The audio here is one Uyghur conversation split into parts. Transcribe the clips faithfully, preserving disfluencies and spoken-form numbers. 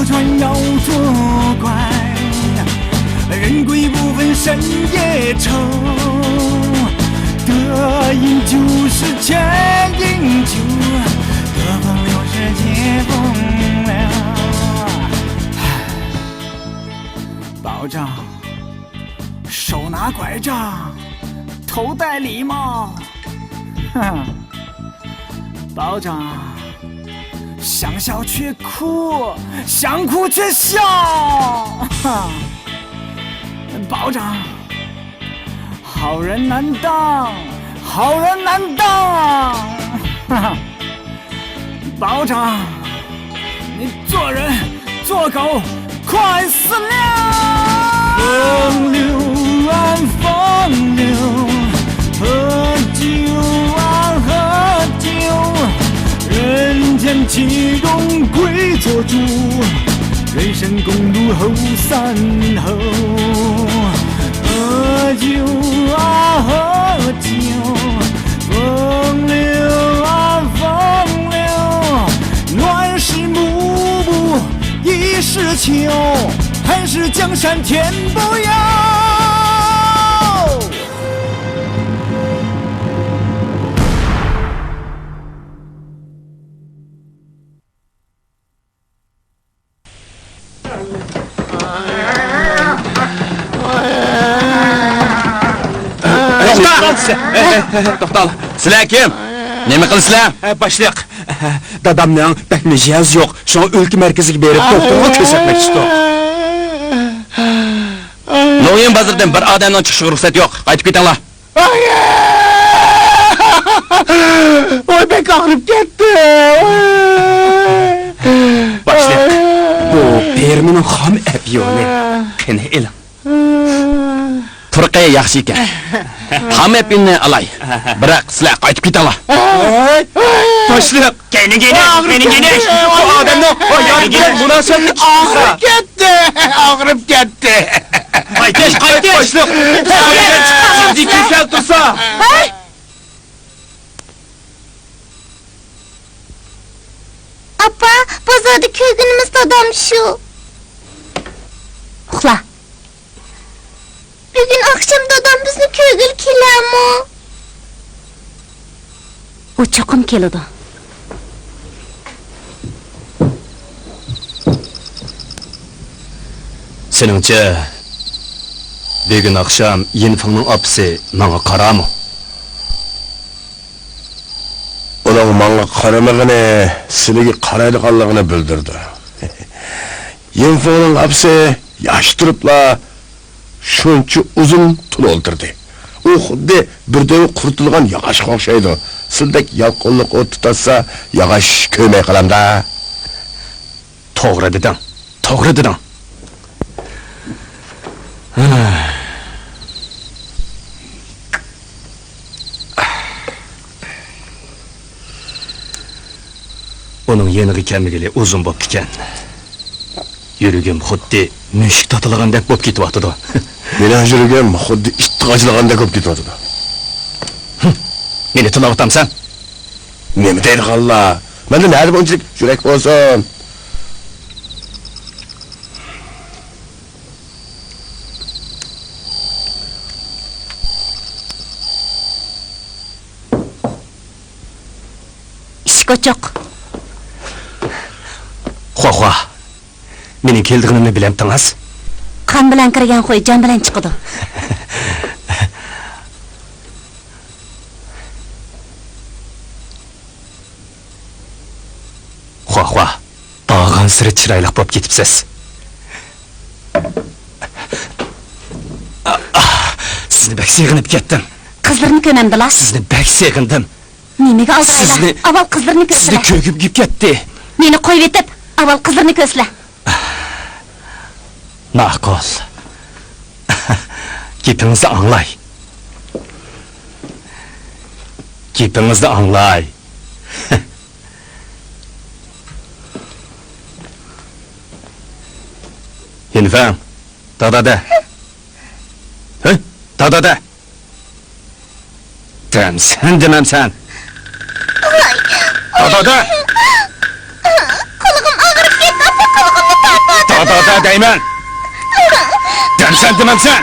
船要作怪，人鬼不分深夜愁。得饮酒是千饮酒，得风流是借风流。保长，手拿拐杖，头戴礼帽。哼，保长，想笑却哭，想哭却笑。哼，保长，好人难当，好人难当。哈哈。 保长，你做人做狗快死了！风流啊，风流，喝酒啊，喝酒，人间岂容跪做猪，人生公路后三后。喝酒啊，喝酒， 风流啊，风流，乱世幕布已是秋，寒食江山天不由。توختاڭ! توختاڭ! سىلەر كىم؟ نېمە قىلىسىلەر؟ باشلىق، دادامنىڭ بەك مىجەزى يوق، شۇڭا ئۆلكە مەركىزىگە بېرىپ دوختۇرغا كۆرسەتمەكچىدۇق. نويىن بازىرىدىن بىر ئادەمنىڭ چىقىشىغا رۇخسەت يوق، قايتىپ كېتىڭلار. ۋاي، بەك ئاغرىپ كەتتى. باشلىق، بۇ بېرمىنىڭ خام ئەپيونى. قېنى، ئېلىڭ. پۇرىقى ياخشى ئىكەن. خام ئەپيوننى ئالاي. بىراق سىلەر قايتىپ كېتىڭلار. باشلىق! كەينىگە ئېلىش! كەينىگە ئېلىش! بۇ ئادەمنىڭ ھاياتى بىلەن مۇناسىۋەتلىك ئىش بولسا. ئاغرىپ كەتتى! ئاغرىپ كەتتى! قايتىش! قايتىش! باشلىق! جىددىي كېسەل تۇرسا! ھەي! ئاپا، بازاردا كۆرگىنىمىز دادام شۇ. ئۇخلا. بۈگۈن ئاخشام دادام بىزنى كۆرگىلى كېلەرمۇ؟ ئۇ چوقۇم كېلىدۇ. سېنىڭچە، بۈگۈن ئاخشام يىنفېڭنىڭ ئاپىسى ماڭا قارارمۇ؟ ئۇنىڭ ماڭا قارىمىغىنى سىلىگە قارايدىغانلىقىنى بىلدۈرىدۇ. يىنفېڭنىڭ ئاپىسى ياش تۇرۇپلا شۇنچە ئۇزۇن تولا ئولتۇردى. ئۇ خۇددى بىر دەۋر قۇرۇتۇلغان ياغاچقا ئوخشايدۇ. سىلدەك يالقۇنلۇق ئوت تۇتاشسا، ياغاچ كۆيمەي قالامدا. توغرا دېدىڭ، توغرا دېدىڭ. ئۇنىڭ يېنىغا كەلمىگىلى ئۇزۇن بوپتىكەن. يۈرىكىم خۇددى مۈشۈك تاتىلىغاندەك بوپ كېتىۋاتىدۇ. مېنىڭ يۈرىكىم خۇددى ئىت غاجىلىغاندەك بوپ كېتىۋاتىدۇ. ھىم، مېنى تىللاۋاتامسەن؟ نېمە دەيدىغانلار؟ مەندە نەدە بۇنچىلىك يۈرەك بولسۇن؟ ئىشىك ئوچۇق. خۇا، خۇا. مېنىڭ كېلىدىغىنىمنى بىلەمتىڭىز؟ قان بىلەن كىرگەن خۇي جان بىلەن چىقىدۇ. خۇا، خۇا. بارغانسېرى چىرايلىق بولۇپ كېتىپسىز. سىزنى بەك سېغىنىپ كەتتىم. قىزلىرىنى كۆرمەمدىلا؟ سىزنى بەك سېغىندىم. نېمىگە ئالدىرايلا؟ سىزنى، ئاۋۋال قىزلىرىنى كۆرسىلە. سىزنى كۆرگۈم كېلىپ كەتتى. مېنى قويۇۋېتىپ، ئاۋۋال قىزلىرىنى كۆرسىلە. ماقۇل. گېپىڭىزنى ئاڭلاي. گېپىڭىزنى ئاڭلاي. يىنفېڭ، دادا دە. ھە؟ دادا دە. دەمسەن، دېمەمسەن. ۋاي. دادا دە. قۇلىقىم ئاغرىپ كەتتى، ئاپا، قۇلىقىمنى تارت. ئاتا دەيمەن! دەمسەن دېمەمسەن!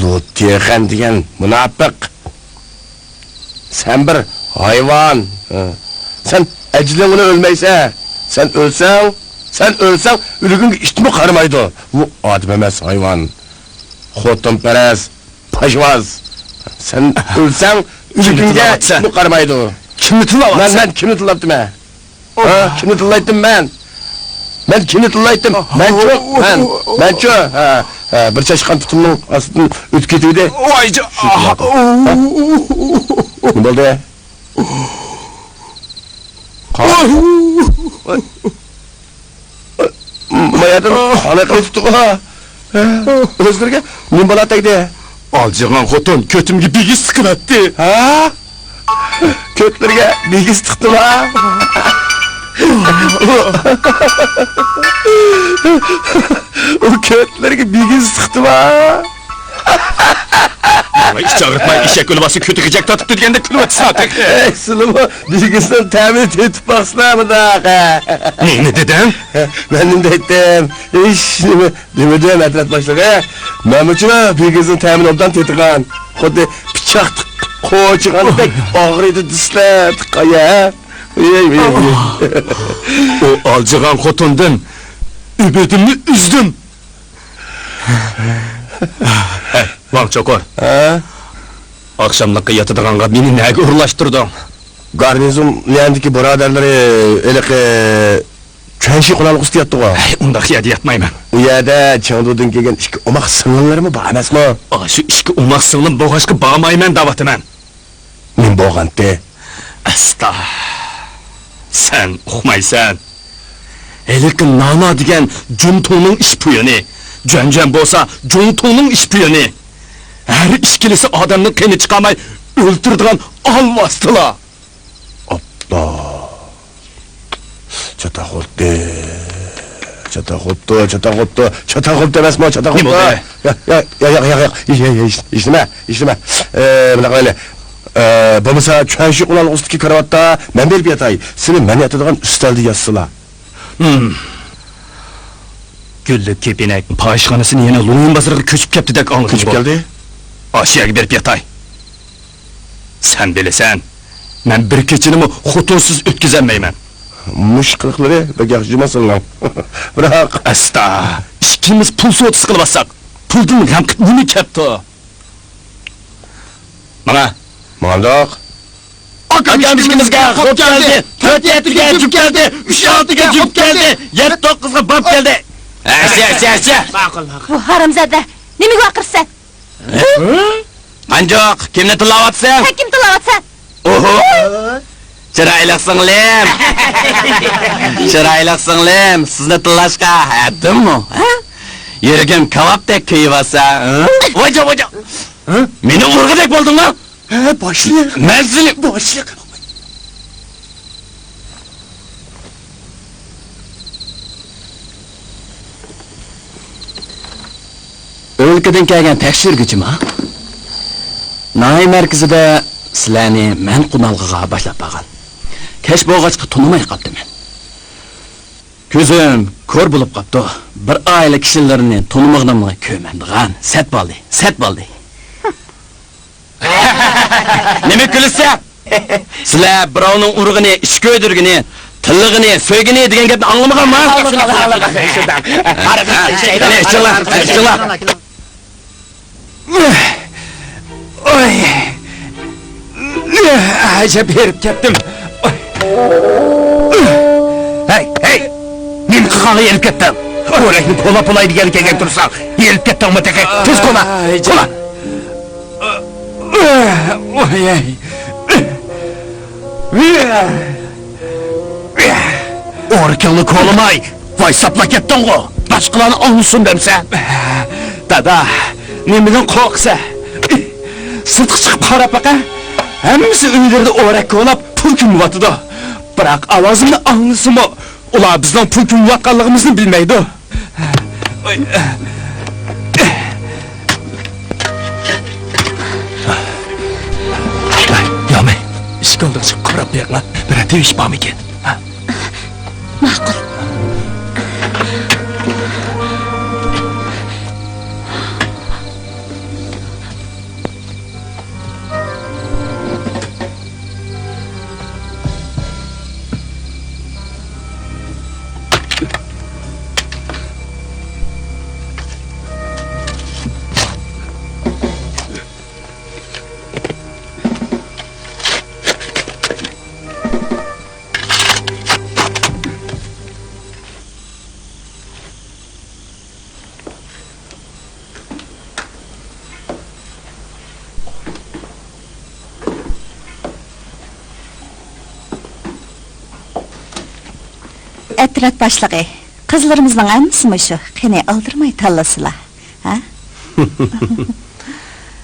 لۇتيەخەن دېگەن مۇناپىق! سەن بىر ھايۋان! سەن ئەجىلىڭ بىلەن ئۆلمەيسەن! سەن ئۆلسەڭ، سەن ئۆلسەڭ، ئۆلگۈڭگە ئىتمۇ قارىمايدۇ! بۇ ئادەم ئەمەس، ھايۋان! خوتۇنپەرەس! پاشۋاز! سەن ئۆلسەڭ، ئۆلگۈڭگە ئىتمۇ قارىمايدۇ. كىمنى تىللاۋاتىسەن؟ مەن، مەن كىمنى تىللاپتىمەن؟ ھە؟ كىمنى تىللايتتىم مەن؟ مەن كىمنى تىللايتتىم؟ مەنچۇ، مەن، مەنچۇ. ھە، ھە، بىر چاشقان پۇتۇمنىڭ ئاستىدىن ئۆتۈپ كېتىۋىدى. ۋاي جا-، شۇ ئاھا. نېمە بولدى؟ ما يەردىن قان ئېقىۋېتىپتىغۇ. ئۆزلىرىگە نېمە بالا تەگدى؟ ئالجىغان خوتۇن كۆتۈمگە بىگىز تىقىۋەتتى. ھە؟ كۆتلىرىگە بىگىز تىقتىما؟ ئۇ كۆتلىرىگە بىگىز تىقتىما؟ ماڭا ئىچ ئاغرىتماي، ئېشەك ئۆلۈۋالسا كۆتى غىجەك تارتىپتۇ دېگەندەك كۈلۈۋاتىسىلەر تېخى. ئەي، سىلىمۇ بىگىزنىڭ تەمىنى تېتىپ باقسىلا مۇنداق. نېمە دېدىڭ؟ مەن نېمە دەيتتىم؟ ھېچنېمە دېمىدىم، ئەترەت باشلىقى. مەنمۇچۇ بىگىزنىڭ تەمىنى ئوبدان تېتىغان. خۇددى پىچاق قوچىغاندەك ئاغرىيدۇ دېسىلە، قايا. ئۇ ئالجىغان خوتۇندىن ئۈمىدىمنى ئۈزدۈم. ھەي، ۋاڭ چوقۇر. ھە؟ ئاخشاملىققا ياتىدىغانغا مېنى نەگە ئورۇنلاشتۇردۇڭ؟ گارنىزون ليەندىكى بۇرادەرلىرى ھېلىقى چۈەنشى قوناقلىق ئۈستىدە ياتتىغۇ؟ ھەي، ئۇنداق يەردە ياتمايمەن. ئۇ يەردە چېڭدۇدىن كەلگەن ئىككى ئوماق سىڭىللىرىمۇ بار ئەمەسمۇ؟ ئاشۇ ئىككى ئوماق سىڭلىم بولغاچقا بارمايمەن دەۋاتىمەن. نېمە بولغانتى؟ ئەستا. سەن ئۇقمايسەن. ھېلىقى نانا دېگەن جۇڭتۇڭنىڭ ئىشپىيونى. جۈەنجۈەن بولسا جۇڭتۇڭنىڭ ئىشپىيونى. ھەر ئىككىلىسى ئادەمنىڭ قېنى چىقارماي ئۆلتۈرىدىغان ئالۋاستىلار. ئاپلا. چاتاق بوپتۇ. چاتاق بوپتۇ، چاتاق بوپتۇ. چاتاق بوپتۇ ئەمەسمۇ، چاتاق بوپتۇ. نېمە بولدى؟ ياق، ياق، ياق، ياق، ياق. ھېچ، ھېچ، ھېچ نېمە، ھېچ نېمە. ئە، بۇنداق قىلايلى. ئە، بولمىسا چۈەنشى قوناقلىق ئۈستىدىكى كارىۋاتتا مەن بېرىپ ياتاي. سىلى مەن ياتىدىغان ئۈستەلدە ياتسىلا. ھىم. گۈللۈك كېپىنەك پاھىشخانىسىنى يەنە لوڭيىن بازىرىغا كۆچۈپ كەپتىدەك ئاڭلىدىم. كۆچۈپ كەلدى؟ ئاشۇ يەرگە بېرىپ ياتاي. سەن بىلىسەن، مەن بىر كېچىنىمۇ خوتۇنسىز ئۆتكۈزەلمەيمەن. مۇشۇ قىلىقلىرى بەك ياخشى جۇما سىڭلىڭ. بىراق. ئەستا، ئىككىمىز پۇل سودىسى قىلىۋاتساق، پۇلدىن غەم قىلىپ نېمە كەپتۇ؟ ماڭا. ماڭدۇق. ئاكام ئىككىمىزگە خوپ كەلدى. تۆت يەتتىگە جۈپ كەلدى. ئۈچ ئالتىگە جۈپ كەلدى. يەتتە توققۇزغا باب كەلدى. ئەشە، ئەشە، ئەشە. ماقۇل، ماقۇل. بۇ ھارامزادە نېمىگە ۋارقىرىسەن؟ قانجۇق، كىمنى تىللاۋاتىسەن؟ سەن كىمنى تىللاۋاتىسەن؟ ئوھو! چىرايلىق سىڭلىم! چىرايلىق سىڭلىم، سىزنى تىللاشقا ھەددىممۇ؟ ھە؟ يۈرىكىم كاۋاپتەك كۆيۈۋاتسا، ھە؟ ۋاجا، ۋاجا! ھە؟ مېنى ئۇرغۇدەك بولدۇڭمۇ؟ ھە، باشلىق. مەن سېنى باشلىق. ئۆلكىدىن كەلگەن تەكشۈرگۈچىما؟ ناھىيە مەركىزىدە سىلەرنى مەن قونالغۇغا باشلاپ بارغان. كەچ بولغاچقا تونۇماي قاپتىمەن. كۆزۈم كور بولۇپ قاپتۇ. بىر ئائىلە كىشىلىرىنى تونۇمىغىنىمغا كۆيمەمدىغان. سەت بولدى، سەت بولدى. نېمە كۈلىسەن؟ سىلەر بىراۋنىڭ ئۇرغىنى، ئىچ كۆيدۈرگىنى، تىللىغىنى، سۆيگىنى دېگەن گەپنى ئاڭلىمىغانما؟ ئاڭلىدىق، ئاڭلىدۇق، ئاڭلىدۇق. قېنى ئىچىڭلار، ئىچىڭلار. ئاي. ئەجەب ھېرىپ كەتتىم. ھەي، ھەي! نېمە قىلغانغا ھېرىپ كەتتىڭ؟ خورەكنى كولاپ بولاي دېگەنگە كەلگەن تۇرساڭ، ھېرىپ كەتتىڭمۇ تېخى؟ تېز كولا! كولا! ئورىكىڭنى كولىماي، ۋايساپلا كەتتىڭغۇ! باشقىلارنى ئاڭلىسۇن دەمسەن؟ دادا، نېمىدىن قورقىسەن؟ سىرتقا چىقىپ قاراپ بېقە. ھەممىسى ئۆيلىرىدە ئورەك كولاپ، پۇل كۆمۈۋاتىدۇ. بىراق ئاۋازىمنى ئاڭلىسىمۇ، ئۇلار بىزنىڭ پۇل كۆمۈۋاتقانلىقىمىزنى بىلمەيدۇ. يامەي، ئىش كۆڭلىڭىزگە قاراپ بېقىڭ، بىرەر تىۋىش بارمىكىن؟ ھە؟ ماقۇل. ئەترەت باشلىقى، قىزلىرىمىزنىڭ ھەممىسى مۇشۇ. قېنى، ئالدىرىماي تاللىسىلا. ھە؟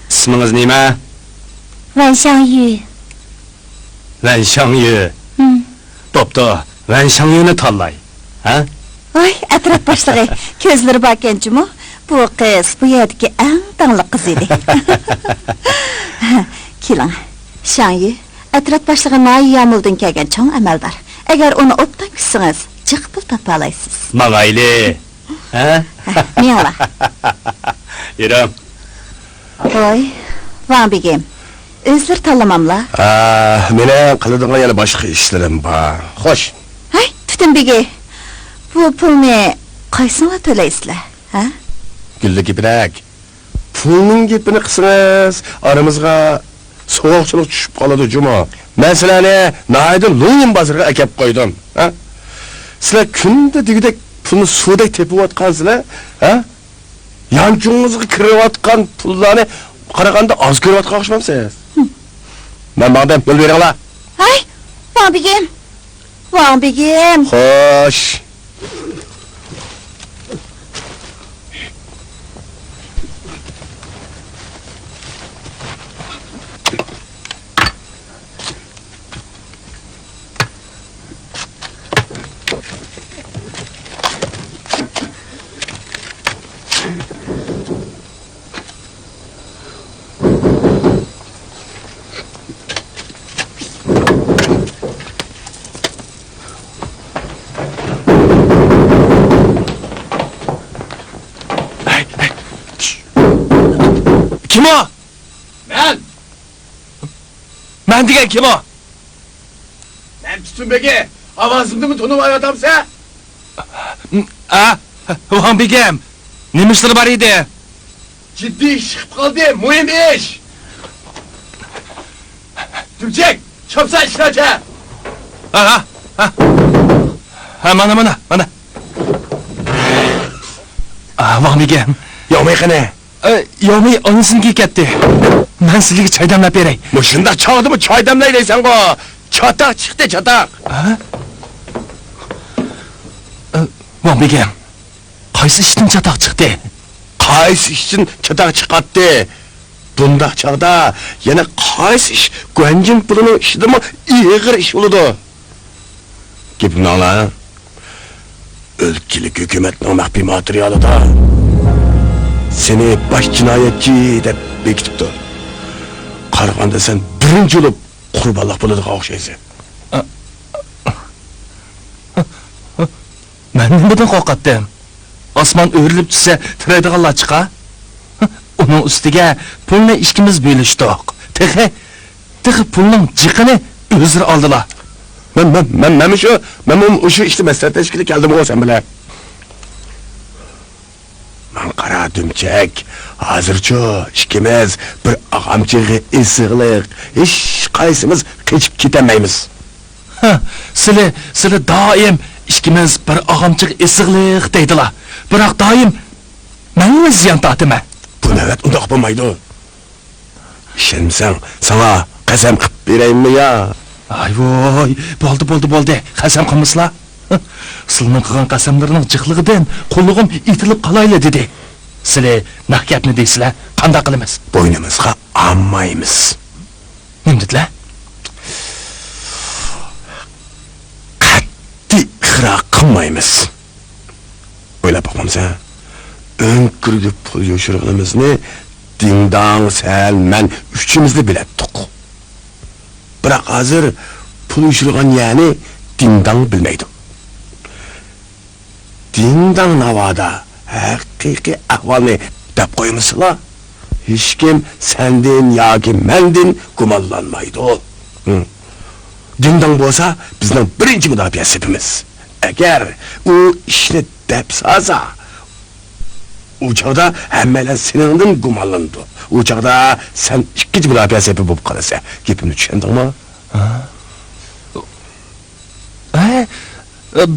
ئىسمىڭىز نېمە؟ ۋەن شاڭيۈ. ۋەن شاڭيۈ. ھىم. بوپتۇ، ۋەن شاڭيۈنى تاللاي. ھە؟ ۋاي، ئەترەت باشلىقى، كۆزلىرى باركەن جۇمۇ. بۇ قىز بۇ يەردىكى ئەڭ داڭلىق قىز ئىدى. كېلىڭ، شاڭيۈ، ئەترەت باشلىقى نايى يامۇلدىن كەلگەن چوڭ ئەمەلدار. ئەگەر ئۇنى ئوبدان كۈتسىڭىز، جىق پۇل تاپالايسىز. ماڭايلى. ھە؟ ھە، مېڭىڭلار. يۈرۈڭ. ۋاي، ۋاڭ بېگىم، ئۆزلىرى تاللىماملا؟ ھە، مېنىڭ قىلىدىغان يەنە باشقا ئىشلىرىم بار. خوش. ھەي، تۈتۈن بېگى، بۇ پۇلنى قايسىڭلار تۆلەيسىلەر، ھە؟ گۈللۈك يىپەك، پۇلنىڭ گېپىنى قىلسىڭىز، ئارىمىزغا سوغۇقچىلىق چۈشۈپ قالىدۇ جۇمۇ. مەن سىلەرنى ناھايىتى لۇڭيىن بازىرىغا ئەكەپ قويدۇم، ھە؟ سىلەر كۈندە دېگۈدەك پۇلنى سۇدەك تېپىۋاتقانسىلەر، ھە؟ يانچۇقىڭىزغا كىرىۋاتقان پۇللارنى قارىغاندا ئاز كۆرۈۋاتقان ئوخشىمامسىز؟ مەن ماڭدىم، يول بېرىڭلار. ھەي، ۋاڭ بېگىم! ۋاڭ بېگىم! خوش. ھەي، ھەي، چۈش. كىم ئۇ؟ مەن! مەن دېگەن كىم ئۇ؟ مەن تۈتۈن بېگى، ئاۋازىمنىمۇ تونۇمايۋاتامسەن؟ ئا، ۋاڭ بېگىم، نېمە ئىشلىرى بار ئىدى؟ جىددىي ئىش چىقىپ قالدى، مۇھىم ئىش! دۈمچەك، چاپسان ئىشلارچە! ھا، ھا، ھا. ھا، مانا، مانا، مانا. ئا، ۋاڭ بېگىم. ياۋمىي قېنى؟ ئە، ياۋمىي ئانىسىنىڭكىگە كەتتى. مەن سىلىگە چاي دەملەپ بېرەي. مۇشۇنداق چاغدىمۇ چاي دەملەي دەيسەنغۇ؟ چاتاق چىقتى، چاتاق. ھە؟ ئە، ۋاڭ بېگىم، قايسى ئىشتىن چاتاق چىقتى؟ قايسى ئىشتىن چاتاق چىقاتتى؟ بۇنداق چاغدا يەنە قايسى ئىش گۇەنجىن پۇلىنىڭ ئىشىدىنمۇ ئېغىر ئىش بولىدۇ؟ گېپىمنى ئاڭلا. ئۆلكىلىك ھۆكۈمەتنىڭ مەخپىي ماتېرىيالىدا سېنى باش جىنايەتچى دەپ بېكىتىپتۇ. قارىغاندا سەن بىرىنچى بولۇپ قۇربانلىق بولىدىغان ئوخشايسەن. مەن نېمىدىن قورقاتتىم؟ ئاسمان ئۆرۈلۈپ چۈشسە، تىرەيدىغانلار چىقار. ئۇنىڭ ئۈستىگە پۇلنى ئىككىمىز بۆلۈشتۇق. تېخى، تېخى پۇلنىڭ جىقىنى ئۆزلىرى ئالدىلا. مەن، مەن، مەن، مەنمۇ شۇ، مەنمۇ شۇ ئىشتا مەسلىھەتلەشكىلى كەلدىمغۇ سەن بىلەن. ماڭا قارا، دۈمچەك. ھازىرچۇ ئىككىمىز بىر ئاغامچىغا ئېسىقلىق، ھېچقايسىمىز قېچىپ كېتەلمەيمىز. ھە، سىلى، سىلى دائىم ئىككىمىز بىر ئاغامچىغا ئېسىقلىق دەيدىلا. بىراق دائىم مەنلا زىيان تارتىمەن. بۇ نۆۋەت ئۇنداق بولمايدۇ. ئىشەنمىسەڭ، ساڭا قەسەم قىلىپ بېرەيمۇ يا؟ ھاي ۋوي، بولدى، بولدى، بولدى، قەسەم قىلمىسىلا. سىلىنىڭ قىلغان قەسەملىرىنىڭ جىقلىقىدىن قوللىرىم ئېتىلىپ قالايلا دېدى. سىلى نەق گەپنى دېسىلە، قانداق قىلىمىز؟ بوينىمىزغا ئالمايمىز. نېمە دېدىلە؟ قەتئىي ئىقرار قىلمايمىز. ئويلاپ باقمامسەن؟ ئۆڭكۈرگە پۇل يوشۇرغىنىمىزنى دىڭداڭ، سەن، مەن ئۈچىمىزلا بىلەتتۇق. بىراق ھازىر پۇل يوشۇرغان يەرنى دىڭداڭ بىلمەيدۇ. دىڭداڭ ناۋادا ھەقىقىي ئەھۋالنى دەپ قويمىسىلا، ھېچكىم سەندىن ياكى مەندىن گۇمانلانمايدۇ. ھىم. دىڭداڭ بولسا بىزنىڭ بىرىنچى مۇداپىئە سېپىمىز. ئەگەر ئۇ ئىشنى دەپ سالسا، ئۇ چاغدا ھەممەيلەن سېنىڭدىن گۇمانلىنىدۇ. ئۇ چاغدا سەن ئىككىنچى مۇداپىئە سېپى بولۇپ قالىسەن. گېپىمنى چۈشەندىڭمۇ؟ ھە؟ ھە؟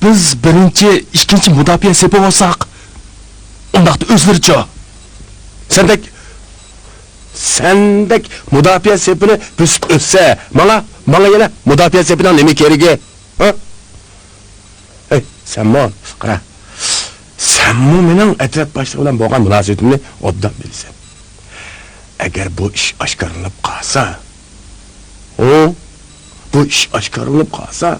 بىز بىرىنچى، ئىككىنچى مۇداپىئە سېپى بولساق، ئۇنداقتا ئۆزلىرىچۇ؟ سەندەك، سەندەك مۇداپىئە سېپىنى بۆسۈپ ئۆتسە، ماڭا، ماڭا يەنە مۇداپىئە سېپىنىڭ نېمە كېرىكى؟ ھە؟ ھەي، سەنمۇ، قارا. سەنمۇ مېنىڭ ئەترەت باشلىقى بىلەن بولغان مۇناسىۋىتىمنى ئوبدان بىلىسەن. ئەگەر بۇ ئىش ئاشكارىلىنىپ قالسا، ئۇ، بۇ ئىش ئاشكارىلىنىپ قالسا،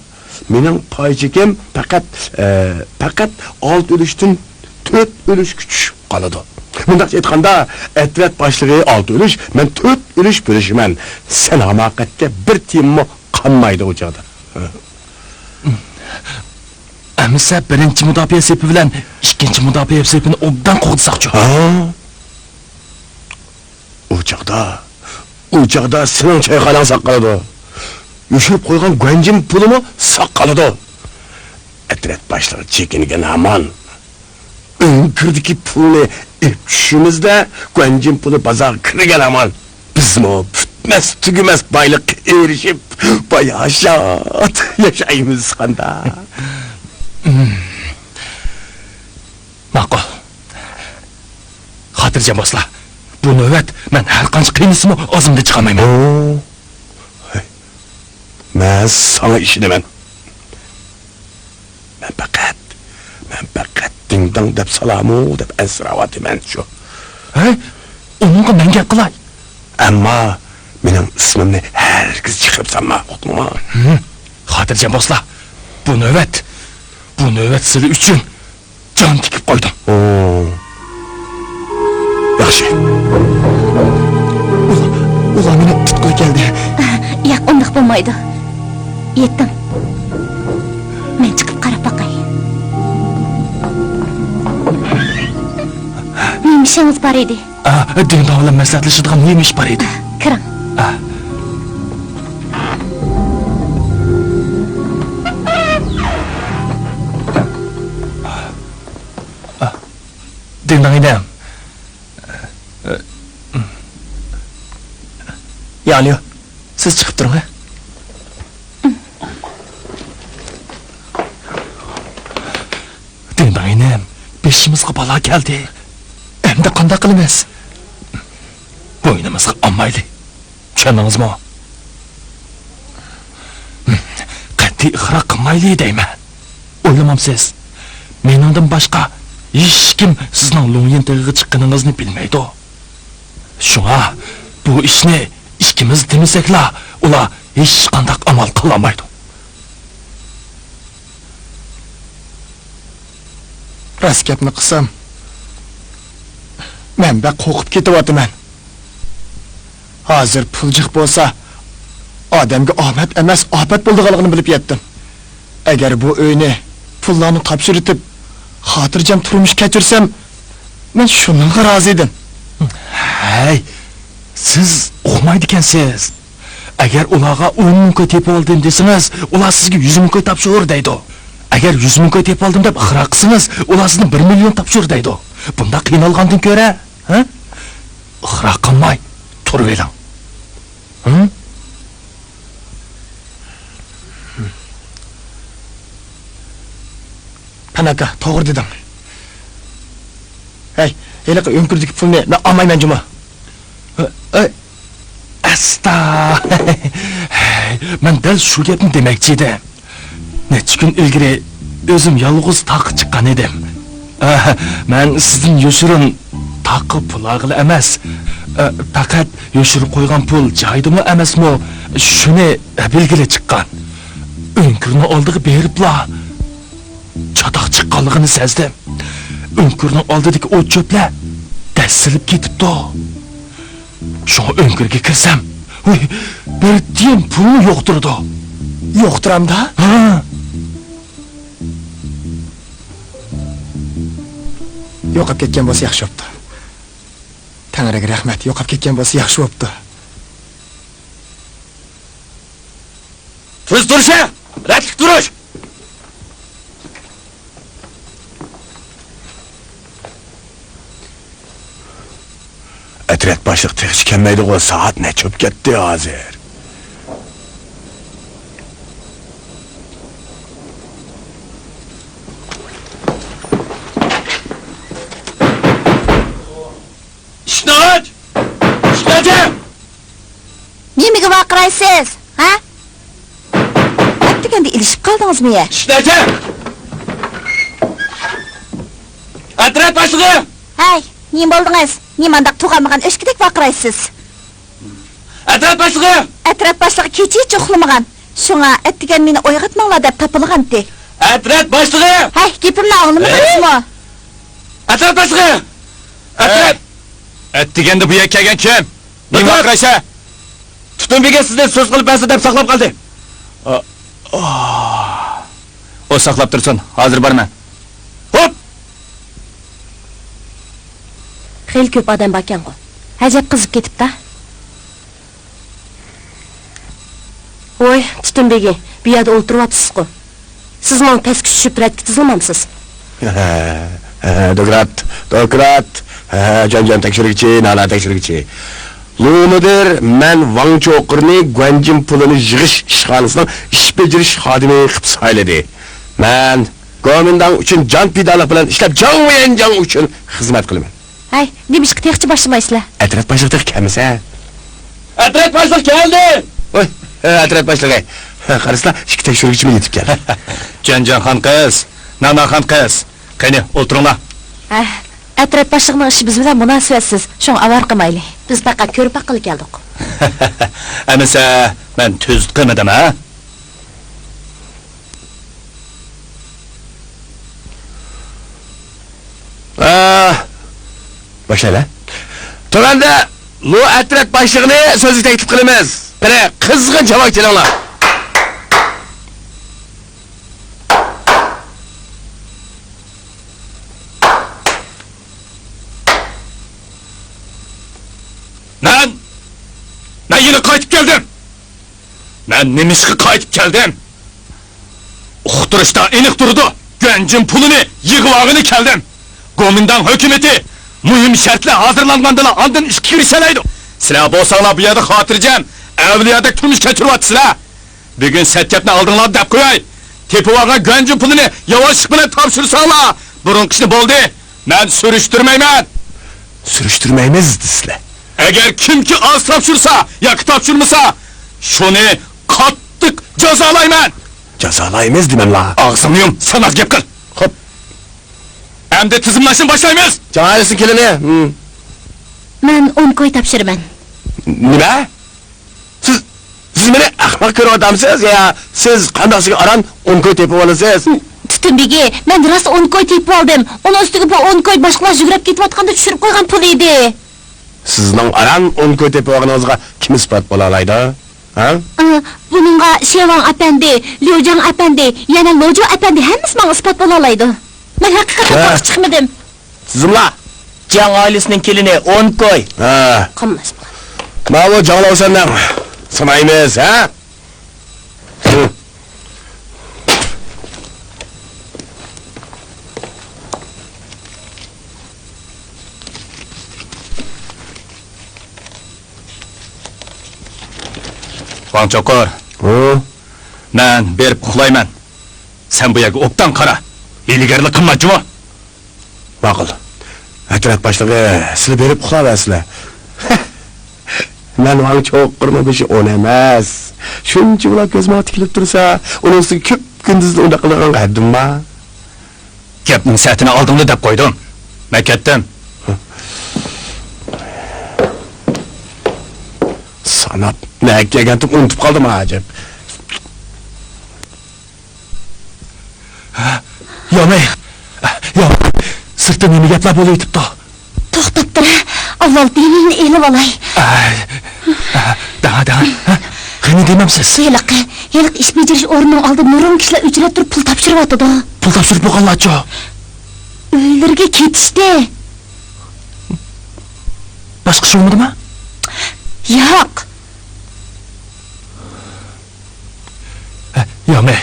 مېنىڭ پاي چېكىم پەقەت، ئە، پەقەت ئالتە ئۈلۈشتىن تۆت ئۈلۈشكە چۈشۈپ قالىدۇ. مۇنداقچە ئېيتقاندا، ئەترەت باشلىقى ئالتە ئۈلۈش، مەن تۆت ئۈلۈش بۆلۈشىمەن. سەن ھاماقەتكە بىر تىيىنمۇ قالمايدۇ ئۇ چاغدا. ئەمىسە بىرىنچى مۇداپىئە سېپى بىلەن ئىككىنچى مۇداپىئە سېپىنى ئوبدان قوغدىساقچۇ؟ ھا؟ ئۇ چاغدا، ئۇ چاغدا سېنىڭ چايخاناڭ ساق قالىدۇ. يوشۇرۇپ قويغان گۇەنجىن پۇلىمۇ ساق قالىدۇ. ئەترەت باشلىقى چېكىنگەن ھامان ئۆڭكۈردىكى پۇلنى ئېلىپ چۈشىمىزدە، گۇەنجىن پۇلى بازارغا كىرگەن ھامان، بىزمۇ پۈتمەس تۈگىمەس بايلىققا ئېرىشىپ، باياشات ياشايمىز قاندا. ماقۇل. خاتىرجەم بولسىلا، بۇ نۆۋەت مەن ھەر قانچە قىينىسىمۇ ئاغزىمدىن چىقارمايمەن. ئو، ھەي، مەن ساڭا ئىشىنىمەن. مەن پەقەت، مەن پەقەت دىڭداڭ دەپ سالامۇ دەپ ئەنسىرەۋاتىمەن شۇ. ھەي، ئۇنىڭغا مەن گەپ قىلاي. ئەمما مېنىڭ ئىسمىمنى ھەرگىز چىقىرىپ سالما، ئۇقتۇڭمۇ؟ ھىم، خاتىرجەم بولسىلا، بۇ نۆۋەت، بۇ نۆۋەت سىلى ئۈچۈن جان تىكىپ قويدۇم. ئو. ياخشى. ئۇلار، ئۇلار مېنى تۇتقىلى كەلدى. ياق، ئۇنداق بولمايدۇ. يېتىڭ. مەن چىقىپ قاراپ باقاي. نېمە ئىشىڭىز بار ئىدى؟ ئا، دىڭداڭ بىلەن مەسلىھەتلىشىدىغان مۇھىم ئىش بار ئىدى. كىرىڭ. ئا. ئا. دىڭداڭ ئىنىم. ياڭليۇ، سىز چىقىپ تۇرۇڭ، ھە؟ دىڭداڭ ئىنىم، بېشىمىزغا بالا كەلدى. ئەمدى قانداق قىلىمىز؟ بوينىمىزغا ئالمايلى. چۈشەندىڭىزمۇ؟ قەتئىي ئىقرار قىلمايلى دەيمەن. ئويلىمامسىز؟ مېنىڭدىن باشقا ھېچكىم سىزنىڭ لۇڭيىن تېغىغا چىققىنىڭىزنى بىلمەيدۇ. شۇڭا بۇ ئىشنى ئىككىمىز دېمىسەكلا، ئۇلار ھېچقانداق ئامال قىلالمايدۇ. راست گەپنى قىلسام، مەن بەك قورقۇپ كېتىۋاتىمەن. ھازىر پۇل جىق بولسا، ئادەمگە ئامەت ئەمەس، ئاپەت بولىدىغانلىقىنى بىلىپ يەتتىم. ئەگەر بۇ ئۆينى، پۇللارنى تاپشۇرۇۋېتىپ، خاتىرجەم تۇرمۇش كەچۈرسەم، مەن شۇنىڭغا رازى ئىدىم. ھەي، سىز ئۇقمايدىكەنسىز. ئەگەر ئۇلارغا ئون مىڭ كوي تېپىۋالدىم دېسىڭىز، ئۇلار سىزگە يۈز مىڭ كوي تاپشۇر دەيدۇ. ئەگەر يۈز مىڭ كوي تېپىۋالدىم دەپ ئىقرار قىلسىڭىز، ئۇلار سىزدىن بىر مىليون تاپشۇر دەيدۇ. بۇنداق قىينالغاندىن كۆرە، ھە؟ ئىقرار قىلماي تۇرۇۋېلىڭ. ھە؟ پەن ئاكا، توغرا دېدىڭ. ھەي، ھېلىقى ئۆڭكۈردىكى پۇلنى مەن ئالمايمەن جۇمۇ. ئەستا! مەن دەل شۇ گەپنى دېمەكچى ئىدىم. نەچچە كۈن ئىلگىرى ئۆزۈم يالغۇز تاغقا چىققان ئىدىم. مەن سىزدىن يوشۇرۇن تاغقا پۇل ئالغىلى ئەمەس، پەقەت يوشۇرۇپ قويغان پۇل جايىدىمۇ ئەمەسمۇ، شۇنى بىلگىلى چىققان. ئۆڭكۈرنىڭ ئالدىغا بېرىپلا، چاتاق چىققانلىقىنى سەزدىم. ئۆڭكۈرنىڭ ئالدىدىكى ئوت-چۆپلەر دەسسىلىپ كېتىپتۇ. شۇڭا ئۆڭكۈرگە كىرسەم، ھوي، بىر تىيىن پۇلنى يوقىتىدۇ. يوقىتامدا؟ ھا. يوقاپ كەتكەن بولسا ياخشى بوپتۇ. تەڭرىگە رەھمەت، يوقاپ كەتكەن بولسا ياخشى بوپتۇ. تۈز تۇرۇشى! رەتلىك تۇرۇش! ئەترەت باشلىق تېخىچە كەلمەيدىغۇ، سائەت نەچچە بولۇپ كەتتى ھازىر؟ ئىشىكنى ئاچ! ئىشىكنى ئاچ! نېمىگە ۋارقىرايسىز، ھە؟ ئەتىگەندە ئېلىشىپ قالدىڭىزمۇ يە؟ ئىشىكنى ئاچ! ئەترەت باشلىقى! ھەي، نېمە بولدىڭىز؟ نېمانداق تۇغالمىغان ئۆچكىدەك ۋارقىرايسىز؟ ئەترەت باشلىقى! ئەترەت باشلىقى كېچىچە ئۇخلىمىغان. شۇڭا ئەتىگەن مېنى ئويغاتماڭلار دەپ تاپىلىغانتى. ئەترەت باشلىقى! ھەي، گېپىمنى ئاڭلىمىدىڭىزمۇ؟ ئەترەت باشلىقى! ئەترەت! ئەتىگەندە بۇ يەرگە كەلگەن كىم؟ نېمە ۋارقىرايسەن؟ تۈتۈن بېگى سىزنى سۆز قىلىپ بەرسە دەپ ساقلاپ قالدى. ئا، ئا. ئۇ ساقلاپ تۇرسۇن، ھازىر بارىمەن. ھوپ! خېلى كۆپ ئادەم باركەنغۇ. ئەجەب قىزىپ كېتىپتا. ۋوي، تۈتۈن بېگى، بۇ يەردە ئولتۇرۇۋاپسىزغۇ. سىز ماڭا پەسكە چۈشۈپ رەتكە تىزىلمامسىز؟ دوكرات، دوكرات. جان-جان تەكشۈرگۈچى، نالا تەكشۈرگۈچى. لۇ مۇدىر مەن ۋاڭ چوقۇرنى گۇەنجىن پۇلىنى يىغىش ئىشخانىسىنىڭ ئىش بېجىرىش خادىمى قىلىپ سايلىدى. مەن گومىنداڭ ئۈچۈن جان پىدالىق بىلەن ئىشلەپ، جاڭ ۋيەنجاڭ ئۈچۈن خىزمەت قىلىمەن. ھەي، نېمىشقا تېخىچە باشلىمايسىلەر؟ ئەترەت باشلىقى تېخى كەلمىسە. ئەترەت باشلىقى كەلدى! ۋوي، ئەترەت باشلىقى. قارىسىلا، ئىككى تەكشۈرگۈچىمۇ يېتىپ كەلدى. جەنجان خان قىز، نانا خان قىز، قېنى، ئولتۇرۇڭلار. ھە، ئەترەت باشلىقىنىڭ ئىشى بىز بىلەن مۇناسىۋەتسىز، شۇڭا ئاۋارە قىلمايلى. بىز پەقەت كۆرۈپ باققىلى كەلدۇق. ئەمىسە، مەن تۈزۈت قىلمىدىم، ھە؟ ئا، باشلايلى. تۆۋەندە لۇ ئەترەت باشلىقىنى سۆزگە تەكلىپ قىلىمىز. قېنى، قىزغىن چاۋاك چېلىڭلار. مەن، مەن يەنە قايتىپ كەلدىم. مەن نېمىشقا قايتىپ كەلدىم؟ ئۇقتۇرۇشتا ئېنىق تۇرىدۇ. گۈەنجىن پۇلىنى يىغىۋالغىلى كەلدىم. گومىنداڭ ھۆكۈمىتى مۇھىم شەرتلەر ھازىرلانغاندىلا ئاندىن ئىشقا كىرىشەلەيدۇ. سىلەر بولساڭلار بۇ يەردە خاتىرجەم، ئەۋلىيادەك تۇرمۇش كەچۈرۈۋاتىسىلەر. بۈگۈن سەت گەپنى ئالدىڭلاردا دەپ قوياي. تېپىۋالغان گۈەنجىن پۇلىنى ياۋاشلىق بىلەن تاپشۇرساڭلار، بۇرۇنقى ئىشنى بولدى. مەن سۈرۈشتۈرمەيمەن. سۈرۈشتۈرمەيمىز دېسىلە. ئەگەر كىمكى ئاز تاپشۇرسا ياكى تاپشۇرمىسا، شۇنى قاتتىق جازالايمەن. جازالايمىز دېمەملا. ئاغزىڭنى يۇم، سان ئاز گەپ قىل. خوپ. ئەمدى تىزىملاشنى باشلايمىز. جاڭ ئائىلىسىنىڭ كېلىنى. ھىم. مەن ئون كوي تاپشۇرىمەن. نېمە؟ سىز، سىز مېنى ئەخمەق كۆرۈۋاتامسىز يا سىز قانداقسىگە ئاران ئون كوي تېپىۋالىسىز؟ تۈتۈن بېگى، مەن راست ئون كوي تېپىۋالدىم. ئۇنىڭ ئۈستىگە بۇ ئون كوي باشقىلار يۈگرەپ كېتىۋاتقاندا چۈشۈرۈپ قويغان پۇل ئىدى. سىزنىڭ ئاران ئون كوي تېپىۋالغىنىڭىزغا كىم ئىسپات بولالايدۇ؟ ھە؟ ئا، بۇنىڭغا شياۋاڭ ئەپەندى، ليۇجاڭ ئەپەندى، يەنە لوجۇ ئەپەندى ھەممىسى ماڭا ئىسپات بولالايدۇ. مەن ھەقىقەتەن ھە. قورقۇپ چىقمىدىم. تىزىملا. جياڭ ئائىلىسىنىڭ كېلىنى ئون كوي. ھە. قىلماس. ماۋۇ جاڭ لوسەننىڭ سانايمىز، ھە؟ ۋاڭ چوقۇر. ھۇ؟ مەن بېرىپ ئۇخلايمەن. سەن بۇ يەرگە ئوبدان قارا. ھىيلىگەرلىك قىلما جۇمۇ. ماقۇل. ئەترەت باشلىقى، سىلە بېرىپ ئۇخلاۋەرسىلە. مەن ۋاڭ چوقۇرنىڭ بېشى ئون ئەمەس. شۇنچە بولاپ كۆزۈمگە تىكىلىپ تۇرسا، ئۇنىڭ ئۈستىگە كۆپ كۈندۈزدە ئۇنداق قىلىدىغانغا ھەددىم بار. گەپنىڭ سەتىنى ئالدىڭدا دەپ قويدۇم. مەن كەتتىم. ساناپ نەگە كەلگەنتىم، ئۇنتۇپ قالدىم ئەجەب. يامەي، يامەي، سىرتتا نېمە گەپلەر بولۇۋېتىپتۇ؟ توختاپ تۇر، ئاۋۋال دېمىمنى ئېلىۋالاي. ئەي، دەڭە، دەڭە. ھە؟ قېنى دېمەمسىز؟ ھېلىقى، ھېلىقى ئىش بېجىرىش ئورنىنىڭ ئالدىدا نۇرغۇن كىشىلەر ئۆچرەت تۇرۇپ پۇل تاپشۇرۇۋاتىدۇ. پۇل تاپشۇرۇپ بولغانلارچۇ؟ ئۆيلىرىگە كېتىشتى. باشقا ئىش بولمىدىما؟ ياق. ھە، يامەي.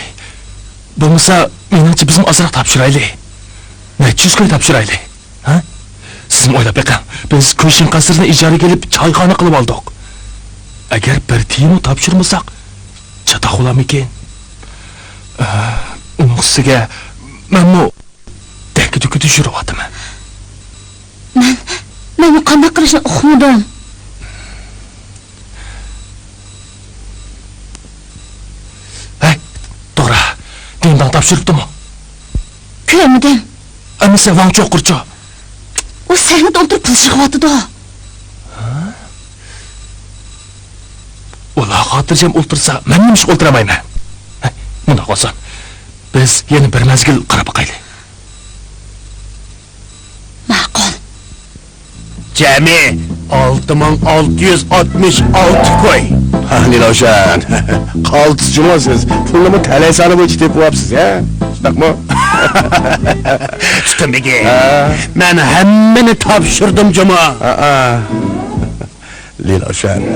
بولمىسا، مېنىڭچە بىزمۇ ئازراق تاپشۇرايلى. نەچچە يۈز كوي تاپشۇرايلى. ھە؟ سىزمۇ ئويلاپ بېقىڭ. بىز كۇشىن قەسرىنى ئىجارىگە ئېلىپ، چايخانا قىلىۋالدۇق. ئەگەر بىر تىيىنمۇ تاپشۇرمىساق، چاتاق بولارمىكىن؟ ئە، ئۇنىڭ ئۈستىگە مەنمۇ دەككە-دۈككىدە يۈرۈۋاتىمەن. مەن، مەن قانداق قىلىشنى ئۇقمىدىم. ھەي، توغرا، دىڭداڭ تاپشۇرۇپتىمۇ؟ كۆرمىدىم. ئەمىسە ۋاڭ چوقۇرچۇ؟ ئۇ سەھنىدە ئولتۇرۇپ پۇل يىغىۋاتىدۇ. ئۇلار خاتىرجەم ئولتۇرسا، مەن نېمىشقا ئولتۇرالمايمەن؟ ھەي، مۇنداق بولسۇن، بىز يەنە بىر مەزگىل قاراپ باقايلى. ماقۇل. جەمئىي ئالتە مىڭ ئالتە يۈز ئاتمىش ئالتە كوي. ھە، لىلاۋشان، قالتىس جۇمۇ سىز. پۇلنىمۇ تەلەي سانى بويىچە تېپىۋاپسىز، ھە؟ شۇنداقمۇ؟ ئۇستام بېگى، ھە؟ مەن ھەممىنى تاپشۇردۇم جۇمۇ. ھە، ھە. لىلاۋشان.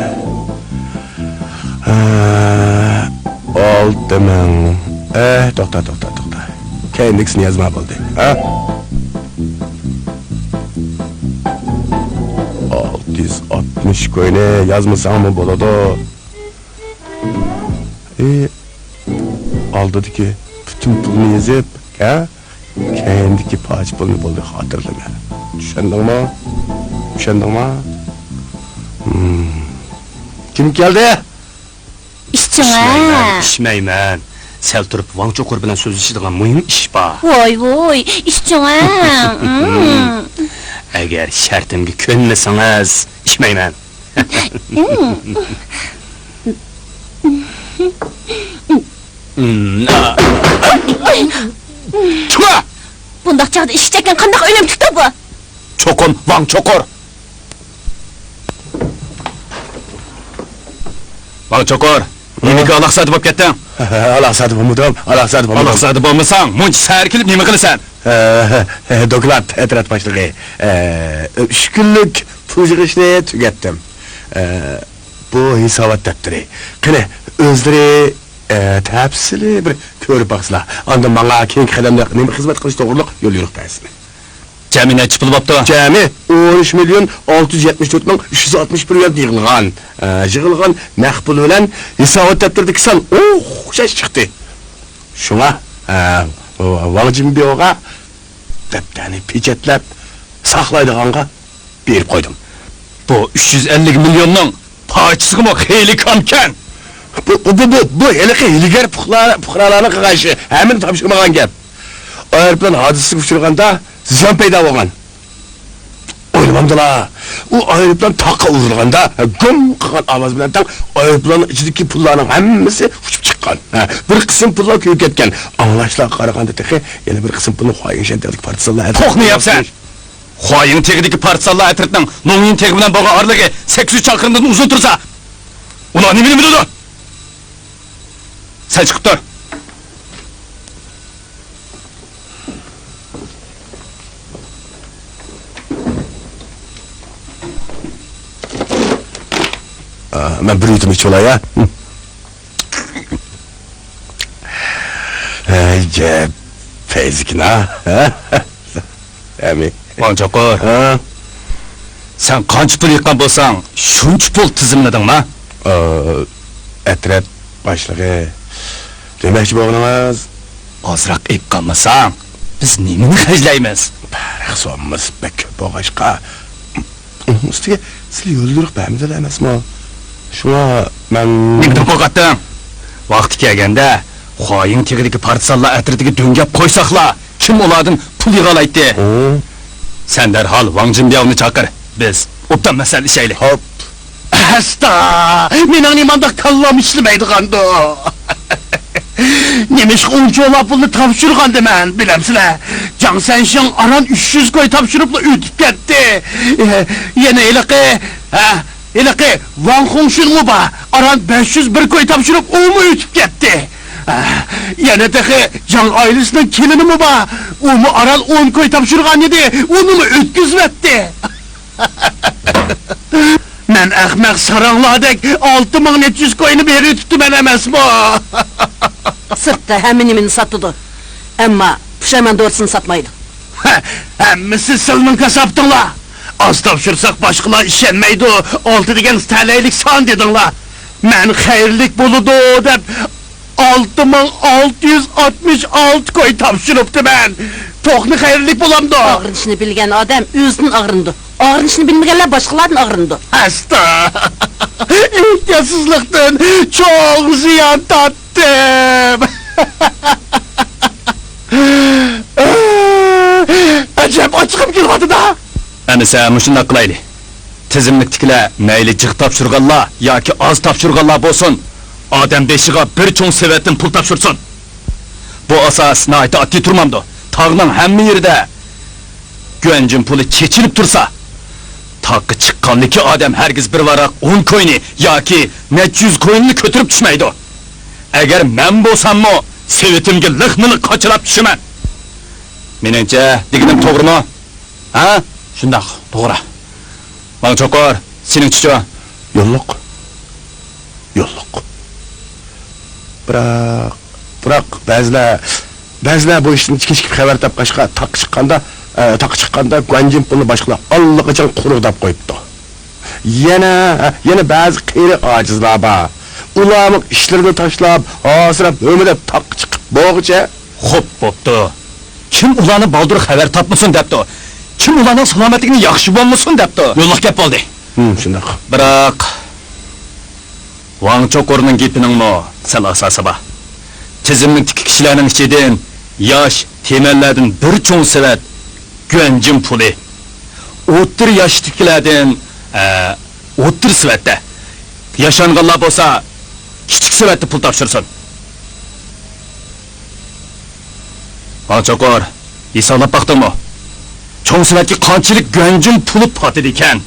ھە، ئالتە مىڭ. ئەھ، توختا، توختا، توختا. كەينىدىكىسىنى يازما بولدى. ھە؟ ئالتە يۈز ئاتمىش كوينى يازمىساڭمۇ بولىدۇ. ئى، ئالدىدىكى پۈتۈن پۇلنى يېزىپ، ھە؟ كەينىدىكى پارچە پۇلنى بولدى خاتىرىلىمە. چۈشەندىڭمۇ؟ چۈشەندىڭمۇ؟ ھىم. كىم كەلدى؟ ئىشچىڭە. ئىچمەيمەن، ئىچمەيمەن. سەل تۇرۇپ ۋاڭ چوقۇر بىلەن سۆزلىشىدىغان مۇھىم ئىش بار. ۋاي، ۋاي، ئىشچىڭە. ھىم. ئەگەر شەرتىمگە كۆنمىسىڭىز، ئىچمەيمەن. چۇۋا! بۇنداق چاغدا ئىشىك چەككەن قانداق ئۆلۈمچۈكتۇر بۇ؟ چوقۇم ۋاڭ چوقۇر. ۋاڭ چوقۇر، نېمىگە ئالاقزادە بولۇپ كەتتىڭ؟ ئالاقزادە بولمىدىم، ئالاقزادە بولمىدىم. ئالاقزادە بولمىساڭ، مۇنچە سەھەر كېلىپ نېمە قىلىسەن؟ ھە، ھە، دوكلات، ئەترەت باشلىقى. ئە، ئۈچ كۈنلۈك پۇل يىغىشنى تۈگەتتىم. ئە، بۇ ھېسابات دەپتىرى. قېنى، ئۆزلىرى، ئە، تەپسىلىي بىر كۆرۈپ باقسىلا. ئاندىن ماڭا كېيىنكى قەدەمدە نېمە خىزمەت قىلىش توغرۇلۇق يول يورۇق بەرسىلە. جەمئىي نەچچە پۇل بوپتۇ؟ جەمئىي ئون ئۈچ مىليون ئالتە يۈز يەتمىش تۆت مىڭ ئۈچ يۈز ئاتمىش بىر يۈەن يىغىلغان. ئە، يىغىلغان نەق پۇل بىلەن ھېسابات دەپتىرىدىكى سان ئوخشاش چىقتى. شۇڭا، ئە، ۋاڭ جىنبياۋغا دەپتەرنى پېچەتلەپ ساقلايدىغانغا بېرىپ قويدۇم. بۇ ئۈچ يۈز ئەللىك مىليوننىڭ پارچىسىغىمۇ خېلى كامكەن. بۇ، بۇ، بۇ، بۇ، بۇ ھېلىقى ھىيلىگەر پۇقرا-، پۇقرالارنىڭ قىلغان ئىشى، ھەممىنى تاپشۇرمىغان گەپ. ئايروپىلان ھادىسىسىگە ئۇچرىغاندا زىيان پەيدا بولغان. ئويلىمامدىلا، ئۇ ئايروپىلان تاغقا ئۇرۇلغاندا گۇم قىلغان ئاۋاز بىلەن تەڭ ئايروپىلاننىڭ ئىچىدىكى پۇللارنىڭ ھەممىسى ئۇچۇپ چىققان. ھە، بىر قىسىم پۇللار كۆيۈپ كەتكەن. ئاڭلاشلارغا قارىغاندا تېخى يەنە بىر قىسىم پۇلنى خۇايىڭشەن تەۋدىكى پارتىزانلار توقنى يەپسەن! خۇايىڭ تېغىدىكى پارتىزانلار ئەترىتىنىڭ لوڭيىن تېغى بىلەن بولغان ئارىلىقى سەككىز يۈز چاقىرىمدىن ئۇزۇن تۇرسا، ئۇلار نېمىنى بىلىدۇ؟ سەن چىقىپ تۇر. ئا، مەن بىر يۇتۇم ئىچىۋالاي، ھە؟ ھەي، جە، پەيزىكىنا، ھە؟ ئەمى. ۋاڭ چوقۇر. ھە؟ سەن قانچە پۇل يىغقان بولساڭ، شۇنچە پۇل تىزىملىدىڭما؟ ئا، ئەترەت باشلىقى، دېمەكچى بولغىنىڭىز؟ ئازراق ئېيتقانمىساڭ، بىز نېمىنى خەجلەيمىز؟ پەرق سالماس، بەك كۆپ بولغاچقا. ئۇنىڭ ئۈستىگە سىلى يوليورۇق بەرمىدىلا ئەمەسمۇ؟ شۇڭا مەن. نېمىدىن قورقاتتىڭ؟ ۋاقتى كەلگەندە خۇايىڭ تېغىدىكى پارتىزانلار ئەترىتىگە دۆڭگەپ قويساقلا، كىم ئۇلاردىن پۇل يىغالايتتى؟ ھە؟ سەن دەرھال ۋاڭ جىنبياۋنى چاقىر، بىز ئوبدان مەسلىھەتلىشەيلى. خوپ. ئەستا، مېنىڭ نېمانداق كاللام ئىشلىمەيدىغاندۇ؟ نېمىشقا ئۇنچىۋالا پۇلنى تاپشۇرغاندىمەن، بىلەمسىلەر؟ جاڭ سەنشىڭ ئاران ئۈچ يۈز كوي تاپشۇرۇپلا ئۆتۈپ كەتتى. ئە، يەنە ھېلىقى، ھە، ھېلىقى ۋاڭ خۇڭشۈنمۇ بار، ئاران بەش يۈز بىر كوي تاپشۇرۇپ، ئۇمۇ ئۆتۈپ كەتتى. ئە، يەنە تېخى جاڭ ئائىلىسىنىڭ كېلىنىمۇ بار، ئۇمۇ ئاران ئون كوي تاپشۇرغان ئىدى، ئۇنىمۇ ئۆتكۈزۈۋەتتى. مەن ئەخمەق ساراڭلاردەك ئالتە مىڭ نەچچە يۈز كوينى بېرىۋېتىپتىمەن ئەمەسمۇ؟ سىرتتا ھەممە نېمىنى ساتىدۇ، ئەمما پۇشايمان دورىسىنى ساتمايدۇ. ھە، ھەممىسى سىلىنىڭ كاساپىتىڭلار. ئاز تاپشۇرساق باشقىلار ئىشەنمەيدۇ، ئالتە دېگەن تەلەيلىك سان دېدىڭلار. مەن خەيرلىك بولىدۇ دەپ ئالتە مىڭ ئالتە يۈز ئاتمىش ئالتە كوي تاپشۇرۇپتىمەن. توقنى خەيرلىك بولامدۇ؟ ئاغرىنىشنى بىلگەن ئادەم ئۆزىدىن ئاغرىنىدۇ. ئاغرىنىشنى بىلمىگەنلەر باشقىلاردىن ئاغرىنىدۇ. ئەستا! ئېھتىياتسىزلىقتىن چوڭ زىيان تارتتىم. ئەجەب ئاچچىقىم كېلىۋاتىدۇ. ئەمىسە مۇشۇنداق قىلايلى. تىزىملىكتىكىلەر مەيلى جىق تاپشۇرغانلار ياكى ئاز تاپشۇرغانلار بولسۇن، ئادەم بېشىغا بىر چوڭ سېۋەتتىن پۇل تاپشۇرسۇن. بۇ ئاساس ناھايىتى ئاددىي تۇرمامدۇ؟ تاغنىڭ ھەممە يېرىدە گۈەنجىن پۇلى چېچىلىپ تۇرسا، تاغقا چىققاندىكى ئادەم ھەرگىز بىر ۋاراق ئون كوينى ياكى نەچچە يۈز كوينىنى كۆتۈرۈپ چۈشمەيدۇ. ئەگەر مەن بولساممۇ سېۋىتىمگە لىقمۇلىق قاچىلاپ چۈشىمەن. مېنىڭچە دېگىنىم توغرىمۇ؟ ھە؟ شۇنداق، توغرا. ماڭا چوقۇر، سېنىڭچىچۇ؟ يوللۇق. يوللۇق. بىراق، بىراق بەزىلەر، بەزىلەر بۇ ئىشتىن كېچىكىپ خەۋەر تاپقاچقا، تاغقا چىققاندا، ئە، تاغقا چىققاندا گۇەنجىن پۇلنى باشقىلار ئاللىقاچان قۇرغۇداپ قويۇپتۇ. يەنە، يەنە بەزى قېرى ئاجىزلار بار. ئۇلارمۇ ئىشلىرىنى تاشلاپ، ھاسىراپ، ھۆمۈدەپ تاغقا چىقىپ بولغۇچە. خوپ، بوپتۇ. كىم ئۇلارنى بالدۇر خەۋەر تاپمىسۇن دەپتۇ؟ كىم ئۇلارنىڭ سالامەتلىكىنى ياخشى بولمىسۇن دەپتۇ؟ يوللۇق گەپ بولدى. ھىم، شۇنداق. بىراق، ۋاڭ چوقۇرنىڭ گېپىنىڭمۇ سەل ئاساسى بار. تىزىملىكتىكى كىشىلەرنىڭ ئىچىدىن ياش تېمەنلەردىن بىر چوڭ سېۋەت گۈەنجىن پۇلى، ئوتتۇرا ياشتىكىلەردىن، ئە، ئوتتۇرا سېۋەتتە، ياشانغانلار بولسا كىچىك سېۋەتتە پۇل تاپشۇرسۇن. ۋاڭ چوقۇر، ھېسابلاپ باقتىڭمۇ؟ چوڭ سېۋەتكە قانچىلىك گۈەنجىن پۇلى پاتىدىكەن؟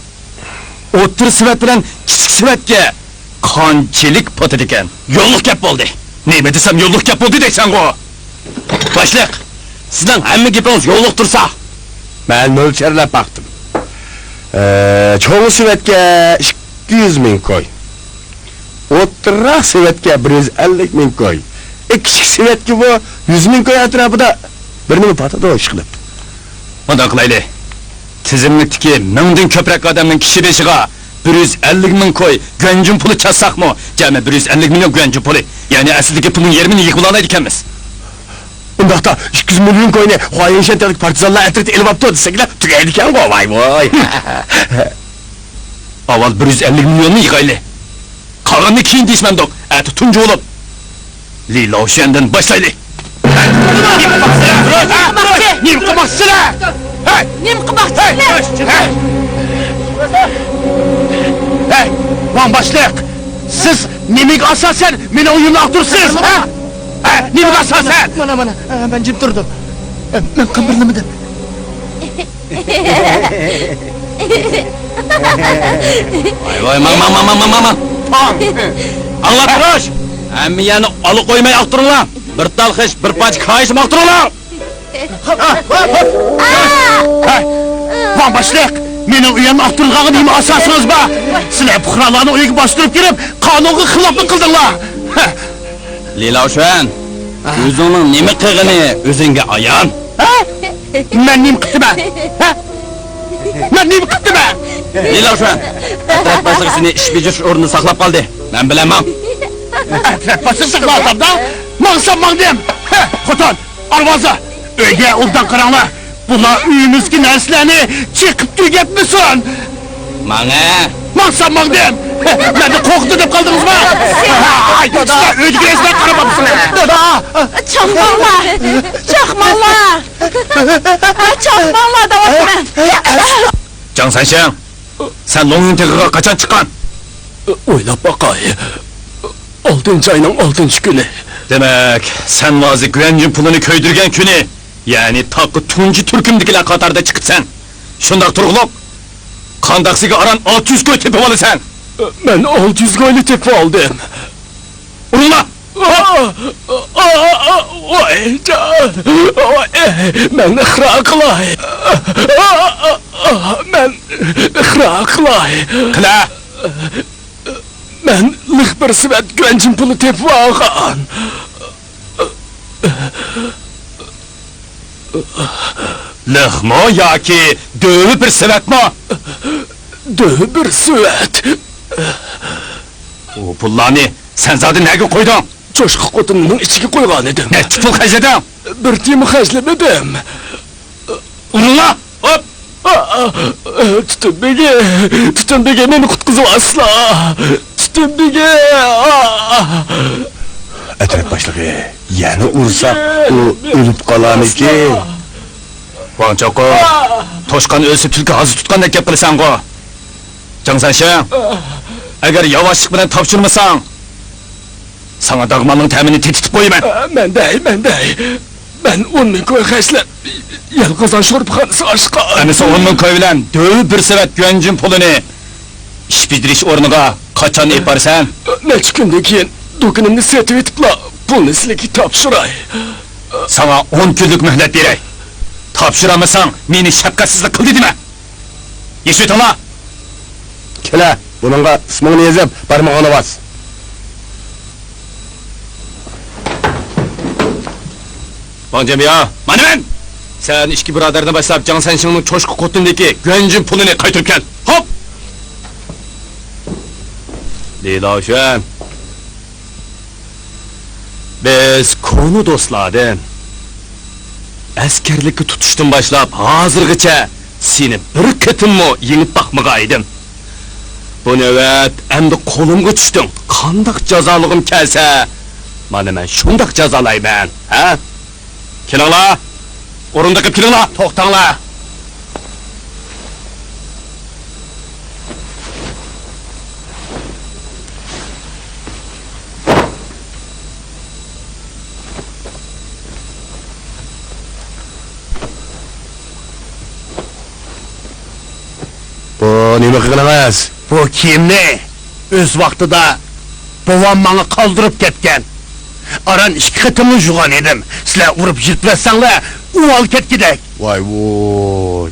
ئوتتۇرا سېۋەت بىلەن كىچىك سېۋەتكە قانچىلىك پاتىدىكەن؟ يوللۇق گەپ بولدى. نېمە دېسەم يوللۇق گەپ بولدى دەيسەنغۇ؟ باشلىق، سىزنىڭ ھەممە گېپىڭىز يوللۇق تۇرسا. مەن مۆلچەرلەپ باقتىم. ئە، چوڭ سېۋەتكە ئىككى يۈز مىڭ كوي. ئوتتۇرىراق سېۋەتكە بىر يۈز ئەللىك مىڭ كوي. ئە، كىچىك سېۋەتكىمۇ يۈز مىڭ كوي ئەتراپىدا بىر نېمە پاتىدۇ، ئىشقىلىپ. مۇنداق قىلايلى. تىزىملىكتىكى مىڭدىن كۆپرەك ئادەمنىڭ كىشى بېشىغا بىر يۈز ئەللىك مىڭ كوي گۈەنجىن پۇلى چاچساقمۇ، جەمئىي بىر يۈز ئەللىك مىليون گۈەنجىن پۇلى، يەنى ئەسلىدىكى پۇلنىڭ يېرىمىنى يىغىۋالالايدىكەنمىز. ئۇنداقتا ئىككى يۈز مىليون كوينى خۇايىنشەن تەۋەلىك پارتىزانلار ئەترىتى ئېلىۋاپتۇ دېسەكلا تۈگەيدىكەنغۇ، ۋاي ۋاي. ئاۋۋال بىر يۈز ئەللىك مىليوننى يىغايلى. قالغىنىنى كېيىن دېيىشمەمدۇق، ئەتە تۇنجى بولۇپ. لى لاۋشۈەندىن باشلايلى. نېمە قىلماقچى؟ نېمە قىلماقچىسىلەر؟ ھەي! نېمە قىلماقچىسىلەر؟ ھەي! ھەي! ۋاڭ باشلىق، سىز نېمىگە ئاساسەن مېنىڭ ئۆيۈمنى ئاغدۇرىسىز، ھە؟ ھە؟ نېمىگە ئاساسەن؟ مانا، مانا، مەن جىم تۇردۇم. مەن قىمىرلىمىدىم. ۋاي، ۋاي، ماڭ، ماڭ، ماڭ. ئاڭلاپ تۇرۇش! ھەممە يەرنى ئالا قويماي ئاغدۇرۇڭلار! بىر تال خىش، بىر پارچە كايىشمۇ ئاغدۇرۇڭلار! ھەي! ۋاڭ باشلىق! مېنىڭ ئۆيۈمنى ئاغدۇرىدىغانغا نېمە ئاساسىڭىز بار؟ سىلەر پۇقرالارنى ئۆيگە باستۇرۇپ كىرىپ، قانۇنغا خىلاپلىق قىلدىڭلار! لى لاۋشۈەن، ئۆزۈڭنىڭ نېمە قىلغىنى ئۆزۈڭگە ئايان. ھە؟ مەن نېمە قىپتىمەن؟ ھە؟ مەن نېمە قىپتىمەن؟ لى لاۋشۈەن، ئەترەت باشلىقى سېنى ئىش بېجىرىش ئورنىدا ساقلاپ قالدى. مەن بىلەن ماڭ. ئەترەت باشلىقى ساقلاۋاتامدا، ماڭسام ماڭدىم. ھە، خوتۇن، ئارۋازا، ئۆيگە ئوبدان قاراڭلار. بۇلار ئۆيىمىزدىكى نەرسىلەرنى چېقىپ تۈگەتمىسۇن! ماڭە! ماڭسام ماڭدىم! مەندىن قورقىدۇ دەپ قالدىڭىزمۇ؟ ھاي، سىلەر ئۆيدىكى نەرسىلەرگە قارىمامسىلەر؟ دادا! چاقماڭلار! چاقماڭلار! چاقماڭلار دەۋاتىمەن! جاڭ سەنشىڭ! سەن لوڭيۈن تېغىغا قاچان چىققان؟ ئويلاپ باقاي. ئالتىنچى ئاينىڭ ئالتىنچى كۈنى. دېمەك، سەن ۋازى گۈەنجىن پۇلىنى كۆيدۈرگەن كۈنى، يەنى تاغقا تۇنجى تۈركۈمدىكىلەر قاتارىدا چىقىپسەن. شۇنداق تۇرغۇلۇق. قانداقسىگە ئاران ئالتە يۈز كوي تېپىۋالىسەن؟ مەن ئالتە يۈز گوينى تېپىپ ئالدىم. ئۇرۇڭلار! ئا، ئا، ئا، ۋايجان! ۋاي، مەن ئىقرار قىلاي. ئا، ئا، ئا، مەن ئىقرار قىلاي. قىلە! مەن لىق بىر سېۋەت گۈەنجىن پۇلى تېپىپ ئالغان. لىقمۇ ياكى دۆۋە بىر سېۋەتمۇ؟ دۆۋە بىر سېۋەت. ئۇ پۇللارنى سەن زادى نەگە قويدۇڭ؟ چوشقا قوتۇننىڭ ئىچىگە قويغان ئىدىم. نەچچە پۇل خەجلىدىڭ؟ بىر تىيىنمۇ خەجلىمىدىم. ئۇرۇڭلار! ھوپ! ئا، ئا، تۈتۈن بېگى! تۈتۈن بېگى، مېنى قۇتقۇزۇۋالسىلا! تۈتۈن بېگى! ئا! ئەترەت باشلىقى، يەنە ئۇرساق، ئۇ ئۆلۈپ قالارمىكىن؟ ۋاڭ چاۋقۇ، توشقان ئۆلسە تۈلكە ھازا تۇتقاندەك گەپ قىلىسەنغۇ. جاڭ سەنشىڭ، ئەگەر ياۋاشلىق بىلەن تاپشۇرمىساڭ، ساڭا داغمالنىڭ تەمىنى تېتىتىپ قويىمەن. ئا، مەن دەي، مەن دەي. مەن ئون مىڭ كوي خەجلەپ، يەلقازان شورپىخانىسى ئاچقان. ئەمىسە ئون مىڭ كوي بىلەن دۆۋە بىر سېۋەت گۈەنجىن پۇلىنى ئىش بېجىرىش ئورنىغا قاچان ئېپارسەن؟ نەچچە كۈندىن كېيىن دۇكىنىمنى سېتىۋېتىپلا، پۇلنى سىلىگە تاپشۇراي. ساڭا ئون كۈنلۈك مۆھلەت بېرەي. تاپشۇرالمىساڭ، مېنى شەپقەتسىزلىك قىلدى دېمە. يېشىۋېتىڭلار! كېلە، بۇنىڭغا ئىسمىڭنى يېزىپ، بارمىقىڭنى باس. ۋاڭ جيەنبىياۋ، مانا مەن! سەن ئىككى بۇرادەرنى باشلاپ، جاڭ سەنشىڭنىڭ چوشقا قوتۇندىكى گۈەنجىن پۇلىنى قايتۇرۇپ كەل. ھوپ! لى لاۋشۈەن. بىز كونا دوستلاردىن. ئەسكەرلىككە تۇتۇشتىن باشلاپ ھازىرغىچە سېنى بىر قېتىممۇ يېڭىپ باقمىغان ئىدىم. بۇ نۆۋەت ئەمدى قولۇمغا چۈشتۈڭ. قانداق جازالىغۇم كەلسە، مانا مەن شۇنداق جازالايمەن، ھە؟ كېلىڭلار! ئورۇندىقىپ كېلىڭلار! توختاڭلار! بۇ نېمە قىلغىنىڭىز؟ بۇ كىيىمنى ئۆز ۋاقتىدا بوۋام ماڭا قالدۇرۇپ كەتكەن. ئاران ئىككى قېتىملا يۇغان ئىدىم. سىلەر ئۇرۇپ يىرتىۋەتسەڭلار، ئۇۋال كەتكۈدەك. ۋاي ۋوي.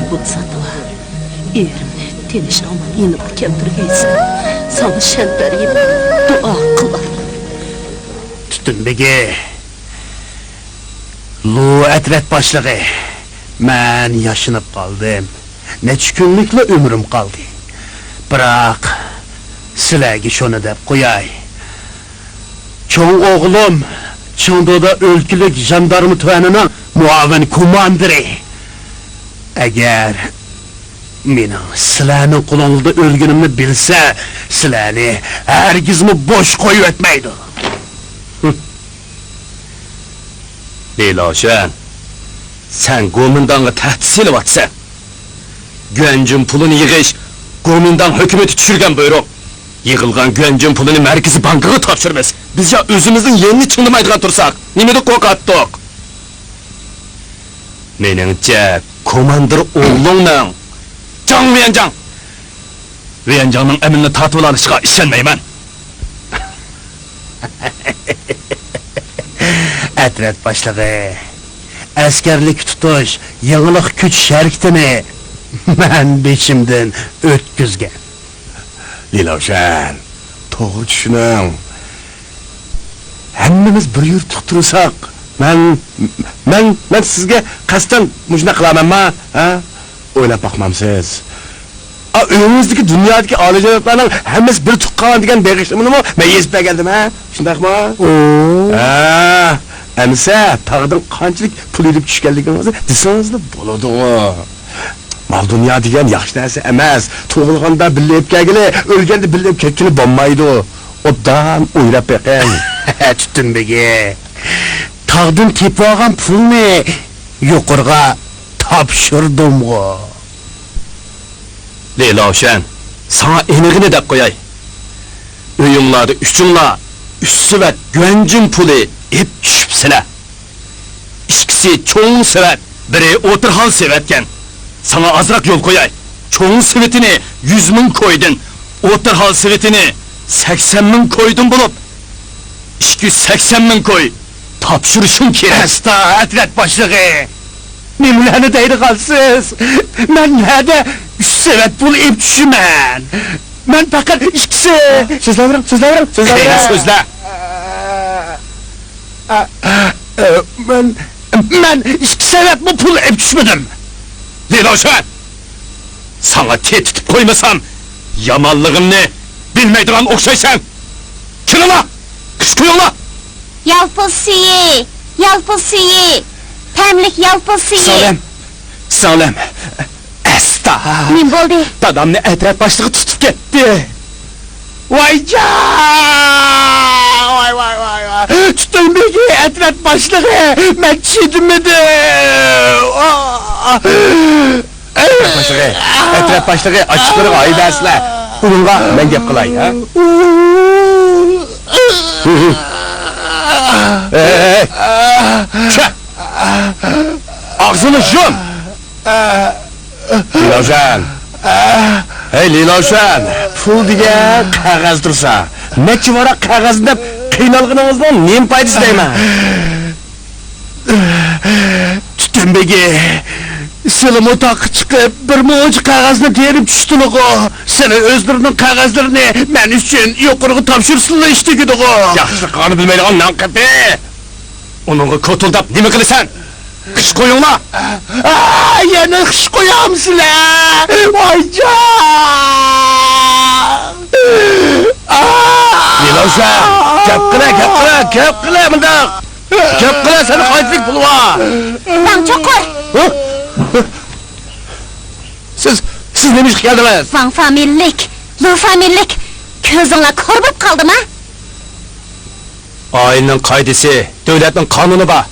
بولسا دۇئا. ئېرىمنى تىنچ-ئامان يېنىمغا كەلتۈرگەيسەن. ساڭا شەن بەرگىنىمنى دۇئا قىلاي. تۈتۈن بېگى، لۇ ئەترەت باشلىقى، مەن ياشىنىپ قالدىم. نەچچە كۈنلۈكلا ئۆمرۈم قالدى. بىراق، سىلەرگە شۇنى دەپ قوياي. چوڭ ئوغلۇم چېڭدۇدا ئۆلكىلىك ژاندارما تۈەنىنىڭ مۇئاۋىن كوماندىرى. ئەگەر مېنىڭ سىلەرنىڭ قولۇڭلاردا ئۆلگىنىمنى بىلسە، سىلەرنى ھەرگىزمۇ بوش قويۇۋەتمەيدۇ. لى لاۋشۈەن، سەن گومىنداڭغا تەھدىت سېلىۋاتىسەن. گۈەنجۈن پۇلىنى يىغىش گومىنداڭ ھۆكۈمىتى چۈشۈرگەن بۇيرۇق. يىغىلغان گۈەنجۈن پۇلىنى مەركىزىي بانكىغا تاپشۇرىمىز. بىز يا ئۆزىمىزنىڭ يېنىنى چىڭدىمايدىغان تۇرساق، نېمىدىن قورقاتتۇق؟ مېنىڭچە، كوماندىر ئوغلۇڭنىڭ جاڭ ۋيەنجاڭ، ۋيەنجاڭنىڭ ئەمىلىنى تارتىۋالالىشىغا ئىشەنمەيمەن. ئەترەت باشلىقى، ئەسكەرلىككە تۇتۇش يېڭىلىق كۈچىشى ھەرىكىتىنى مەن بېشىمدىن ئۆتكۈزگەن. لى لاۋشۈەن، توغرا چۈشىنىڭ. ھەممىمىز بىر يۇرتلۇق تۇرساق، مەن، مەن، مەن سىزگە قەستەن مۇشۇنداق قىلارمەنما، ھە؟ ئويلاپ باقمامسىز؟ ئا، ئۆيىڭىزدىكى دۇنيادىكى ئالىيجانابلارنىڭ ھەممىسى بىر تۇغقان دېگەن بېغىشلىمىنىمۇ مەن يېزىپ بەرگەندىم، ھە؟ شۇنداقمۇ؟ ھە، ئەمىسە تاغدىن قانچىلىك پۇل ئېلىپ چۈشكەنلىكىڭىزنى دېسىڭىزلا بولىدىغۇ. مال-دۇنيا دېگەن ياخشى نەرسە ئەمەس. تۇغۇلغاندا بىللە ئېلىپ كەلگىلى، ئۆلگەندە بىللە ئېلىپ كەتكىلى بولمايدۇ. ئوبدان ئويلاپ بېقىڭ. تۈتۈن بېگى، تاغدىن تېپىۋالغان پۇلنى يۇقىرىغا تاپشۇردۇمغۇ. لى لاۋشۈەن، ساڭا ئېنىقىنى دەپ قوياي. ئۆيۈڭلاردا ئۈچۈڭلار ئۈچ سېۋەت گۇەنجىن پۇلى ئېپ چۈشۈپسىلەر. ئىككىسى چوڭ سېۋەت، بىرى ئوتتۇرا ھال سېۋەتكەن. ساڭا ئازراق يول قوياي. چوڭ سېۋىتىنى يۈز مىڭ كويدىن، ئوتتۇرا ھال سېۋىتىنى سەكسەن مىڭ كويدىن بولۇپ، ئىككى يۈز سەكسەن مىڭ كوي تاپشۇرۇشۇڭ كېرەك. ئەستا، ئەترەت باشلىقى! نېمىلەرنى دەيدىغانسىز؟ مەن نەدە ئۈچ سېۋەت پۇل ئېپ چۈشىمەن؟ مەن پەقەت ئىككىسى. سۆزلەۋېرىڭ، سۆزلەۋېرىڭ، سۆزلەۋېرىڭ. قېنى سۆزلە. ئە، ئە، مەن، مەن ئىككى سېۋەتمۇ پۇل ئېپ چۈشمىدىم. لى لاۋشۈەن! ساڭا تېتىتىپ قويمىسام، يامانلىقىمنى بىلمەيدىغان ئوخشايسەن. كېلىڭلار! قىش قويۇڭلار! يالپۇز سۈيى! يالپۇز سۈيى! تەملىك يالپۇز سۈيى! سىڭلىم! سىڭلىم! ئەستا! نېمە بولدى؟ دادامنى ئەترەت باشلىقى تۇتۇپ كەتتى. ۋايجان! ۋاي، ۋاي، ۋاي، ۋاي! تۈتۈن بېگى، ئەترەت باشلىقى! مەن چىدىمىدىم! ئەترەت باشلىقى، ئەترەت باشلىقى ئاچچىقلىرىغا ھايدەسىلە. ئۇنىڭغا مەن گەپ قىلاي، ھە؟ ھەي، ھەي، ھەي! چە! ئاغزىنى يۇم! لى لاۋشۈەن! ھەي، لى لاۋشۈەن! پۇل دېگەن قەغەز تۇرسا، نەچچە ۋاراق قەغەزنى دەپ قىينالغىنىڭىزنىڭ نېمە پايدىسى دەيمەن؟ تۈتۈن بېگى، سىلىمۇ تاغقا چىقىپ، بىر مۇنچە قەغەزنى تېرىپ چۈشتىلىغۇ. سىلى ئۆزلىرىنىڭ قەغەزلىرىنى مەن ئۈچۈن يۇقىرىغا تاپشۇرسىلا ئىش تۈگىدىغۇ. ياخشى قىلغاننى بىلمەيدىغان نانقېپى! ئۇنىڭغا كوتۇلداپ نېمە قىلىسەن؟ قىش قويۇڭلار! ئا، يەنە قىش قويامسىلەر؟ ۋايجان! ئا! لى لاۋشۈەن، گەپ قىلە، گەپ قىلە، گەپ قىلە مۇنداق! گەپ قىلە، سەن قايتىلىك پۇل بار! ۋاڭ چوقۇر! ھە؟ سىز، سىز نېمە ئىشقا كەلدىڭىز؟ ۋاڭ فامىلىلىك، لۇ فامىلىلىك، كۆزۈڭلار كور بولۇپ قالدىما؟ ئائىلىنىڭ قائىدىسى، دۆلەتنىڭ قانۇنى بار.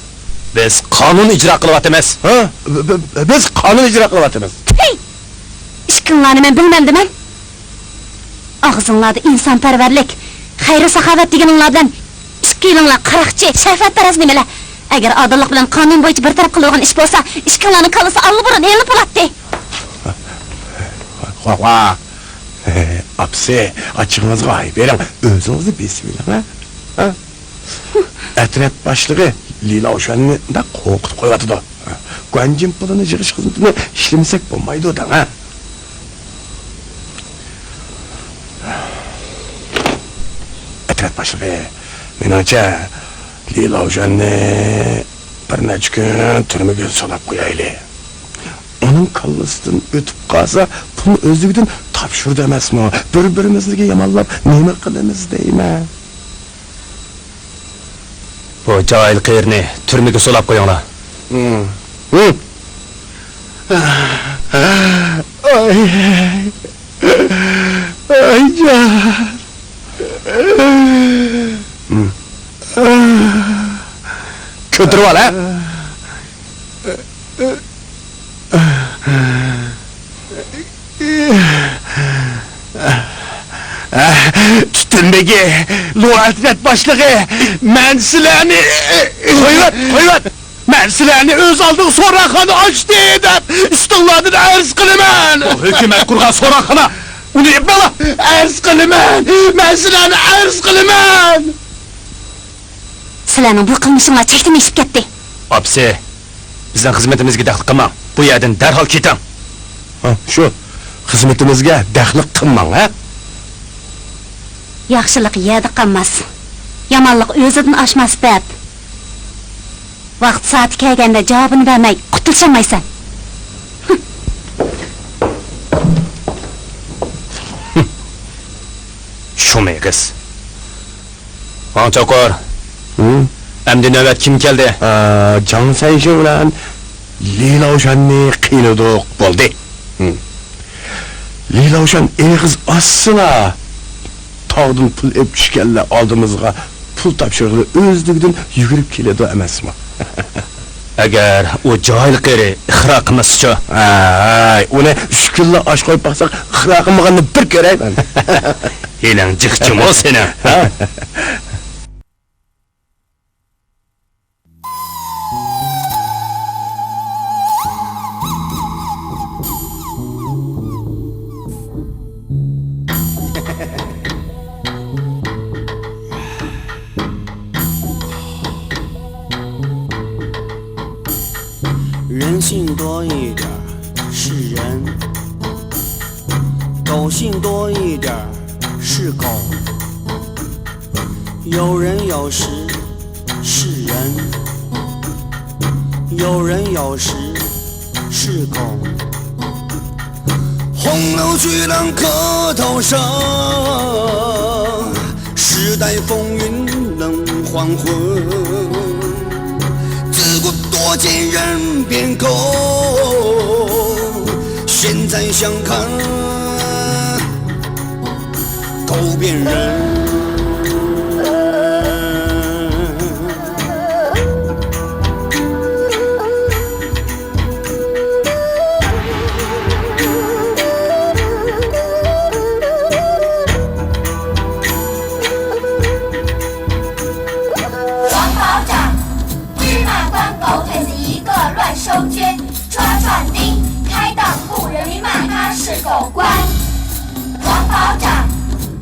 بىز قانۇن ئىجرا قىلىۋاتىمىز. ھە؟ ب-، ب-، بىز قانۇن ئىجرا قىلىۋاتىمىز. تۈي! ئىككىڭلارنى مەن بىلمەمدىمەن. ئاغزىڭلاردا ئىنسانپەرۋەرلىك، خەير-ساخاۋەت دېگىنىڭلار بىلەن ئىككىلىڭلار قاراقچى، شەھۋەتپەرەس نېمىلەر. ئەگەر ئادىللىق بىلەن قانۇن بويىچە بىر تەرەپ قىلىدىغان ئىش بولسا، ئىككىڭلارنىڭ كاللىسى ئاللىبۇرۇن ئېلىنىپ بولاتتى. ۋاھ، ۋاھ. ئاپىسى، ئاچچىقىڭىزغا ھاي بېرىڭ، ئۆزىڭىزنى بېسىۋېلىڭ، ھە؟ ھە؟ ئەترەت باشلىقى لى لاۋشۈەننى مۇنداق قورقۇتۇپ قويۇۋاتىدۇ. گۇەنجىن پۇلىنى يىغىش خىزمىتىنى ئىشلىمىسەك بولمايدۇ دەڭ، ھە؟ ئەترەت باشلىقى، مېنىڭچە، لى لاۋشۈەننى بىر نەچچە كۈن تۈرمىگە سولاپ قويايلى. ئۇنىڭ كاللىسىدىن ئۆتۈپ قالسا، پۇلنى ئۆزلۈكىدىن تاپشۇرىدۇ ئەمەسمۇ؟ بىر-بىرىمىزنى يامانلاپ نېمە قىلىمىز دەيمەن. بۇ جاھىل قېرىنى تۈرمىگە سولاپ قويۇڭلار. ھىم. ھىم. ئاي. ئايجان. ھىم. كۆتۈرۈۋال، ھە؟ تۈتۈن بېگى، لۇ ئەترەت باشلىقى، مەن سىلەرنى... قويۇۋەت، قويۇۋەت! مەن سىلەرنى ئۆز ئالدىغا سوراقخانا ئاچتى دەپ ئۈستۈڭلاردىن ئەرز قىلىمەن! بۇ ھۆكۈمەت قۇرغان سوراقخانا! ئۇنى ئېلىپ ماڭا! ئەرز قىلىمەن! مەن سىلەرنى ئەرز قىلىمەن! سىلەرنىڭ بۇ قىلمىشىڭلار چەكتىن ئېشىپ كەتتى. ئاپىسى، بىزنىڭ خىزمىتىمىزگە دەخلى قىلماڭ. بۇ يەردىن دەرھال كېتىڭ. ھە، شۇ. خىزمىتىمىزگە دەخلى قىلماڭ، ھە؟ ياخشىلىق يەردە قالماس. يامانلىق ئۆزىدىن ئاشماس، بەپ. ۋاقتى سائىتى كەلگەندە جاۋابىنى بەرمەي قۇتۇلۇشالمايسەن. شۇمۇ ئېغىز. ۋاڭ چوقۇر. ھىم؟ ئەمدى نۆۋەت كىم كەلدى؟ ئا، جاڭ سەنشىڭ بىلەن لى لاۋشاننى قىينىدۇق، بولدى. ھىم. لى لاۋشان ئېغىز ئاچسىلا، تاغدىن پۇل ئېلىپ چۈشكەنلەر ئالدىمىزغا پۇل تاپشۇرغىلى ئۆزلۈكىدىن يۈگۈرۈپ كېلىدۇ ئەمەسمۇ؟ ئەگەر ئۇ جاھىل قېرى ئىقرار قىلمىسىچۇ؟ ھەي، ئۇنى ئۈچ كۈنلا ئاچ قويۇپ باقساق، ئىقرار قىلمىغىنىنى بىر كۆرەي مەن. ھىيلەڭ جىق جۇمۇ سېنىڭ، ھە؟ 人性多一点儿是人，狗性多一点儿是狗。有人有时是人，有人有时是狗。洪流巨浪客头上，时代风云冷黄昏。自古多见人变狗，现在想看 狗变人。王保长，芝麻官狗腿子一个乱收捐，抓壮丁，开当铺，人民骂他是狗官。王保长，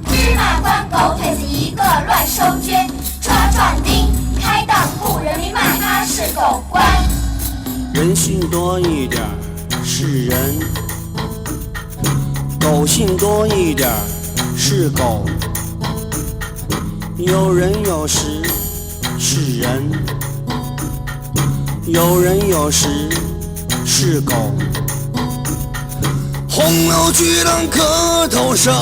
芝麻官狗腿子一个乱收捐，抓壮丁，开当铺，人民骂他是狗官。人性多一点儿是人，狗性多一点儿是狗。有人有时是人，有人有时是狗。洪流巨浪客头上，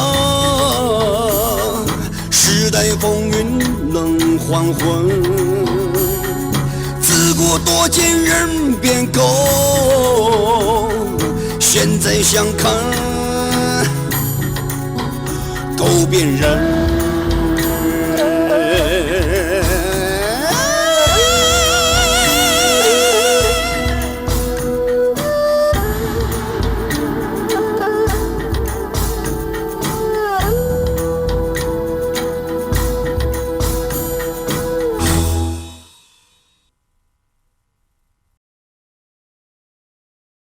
时代风云冷黄昏。自古多见人变狗，现在想看狗变人。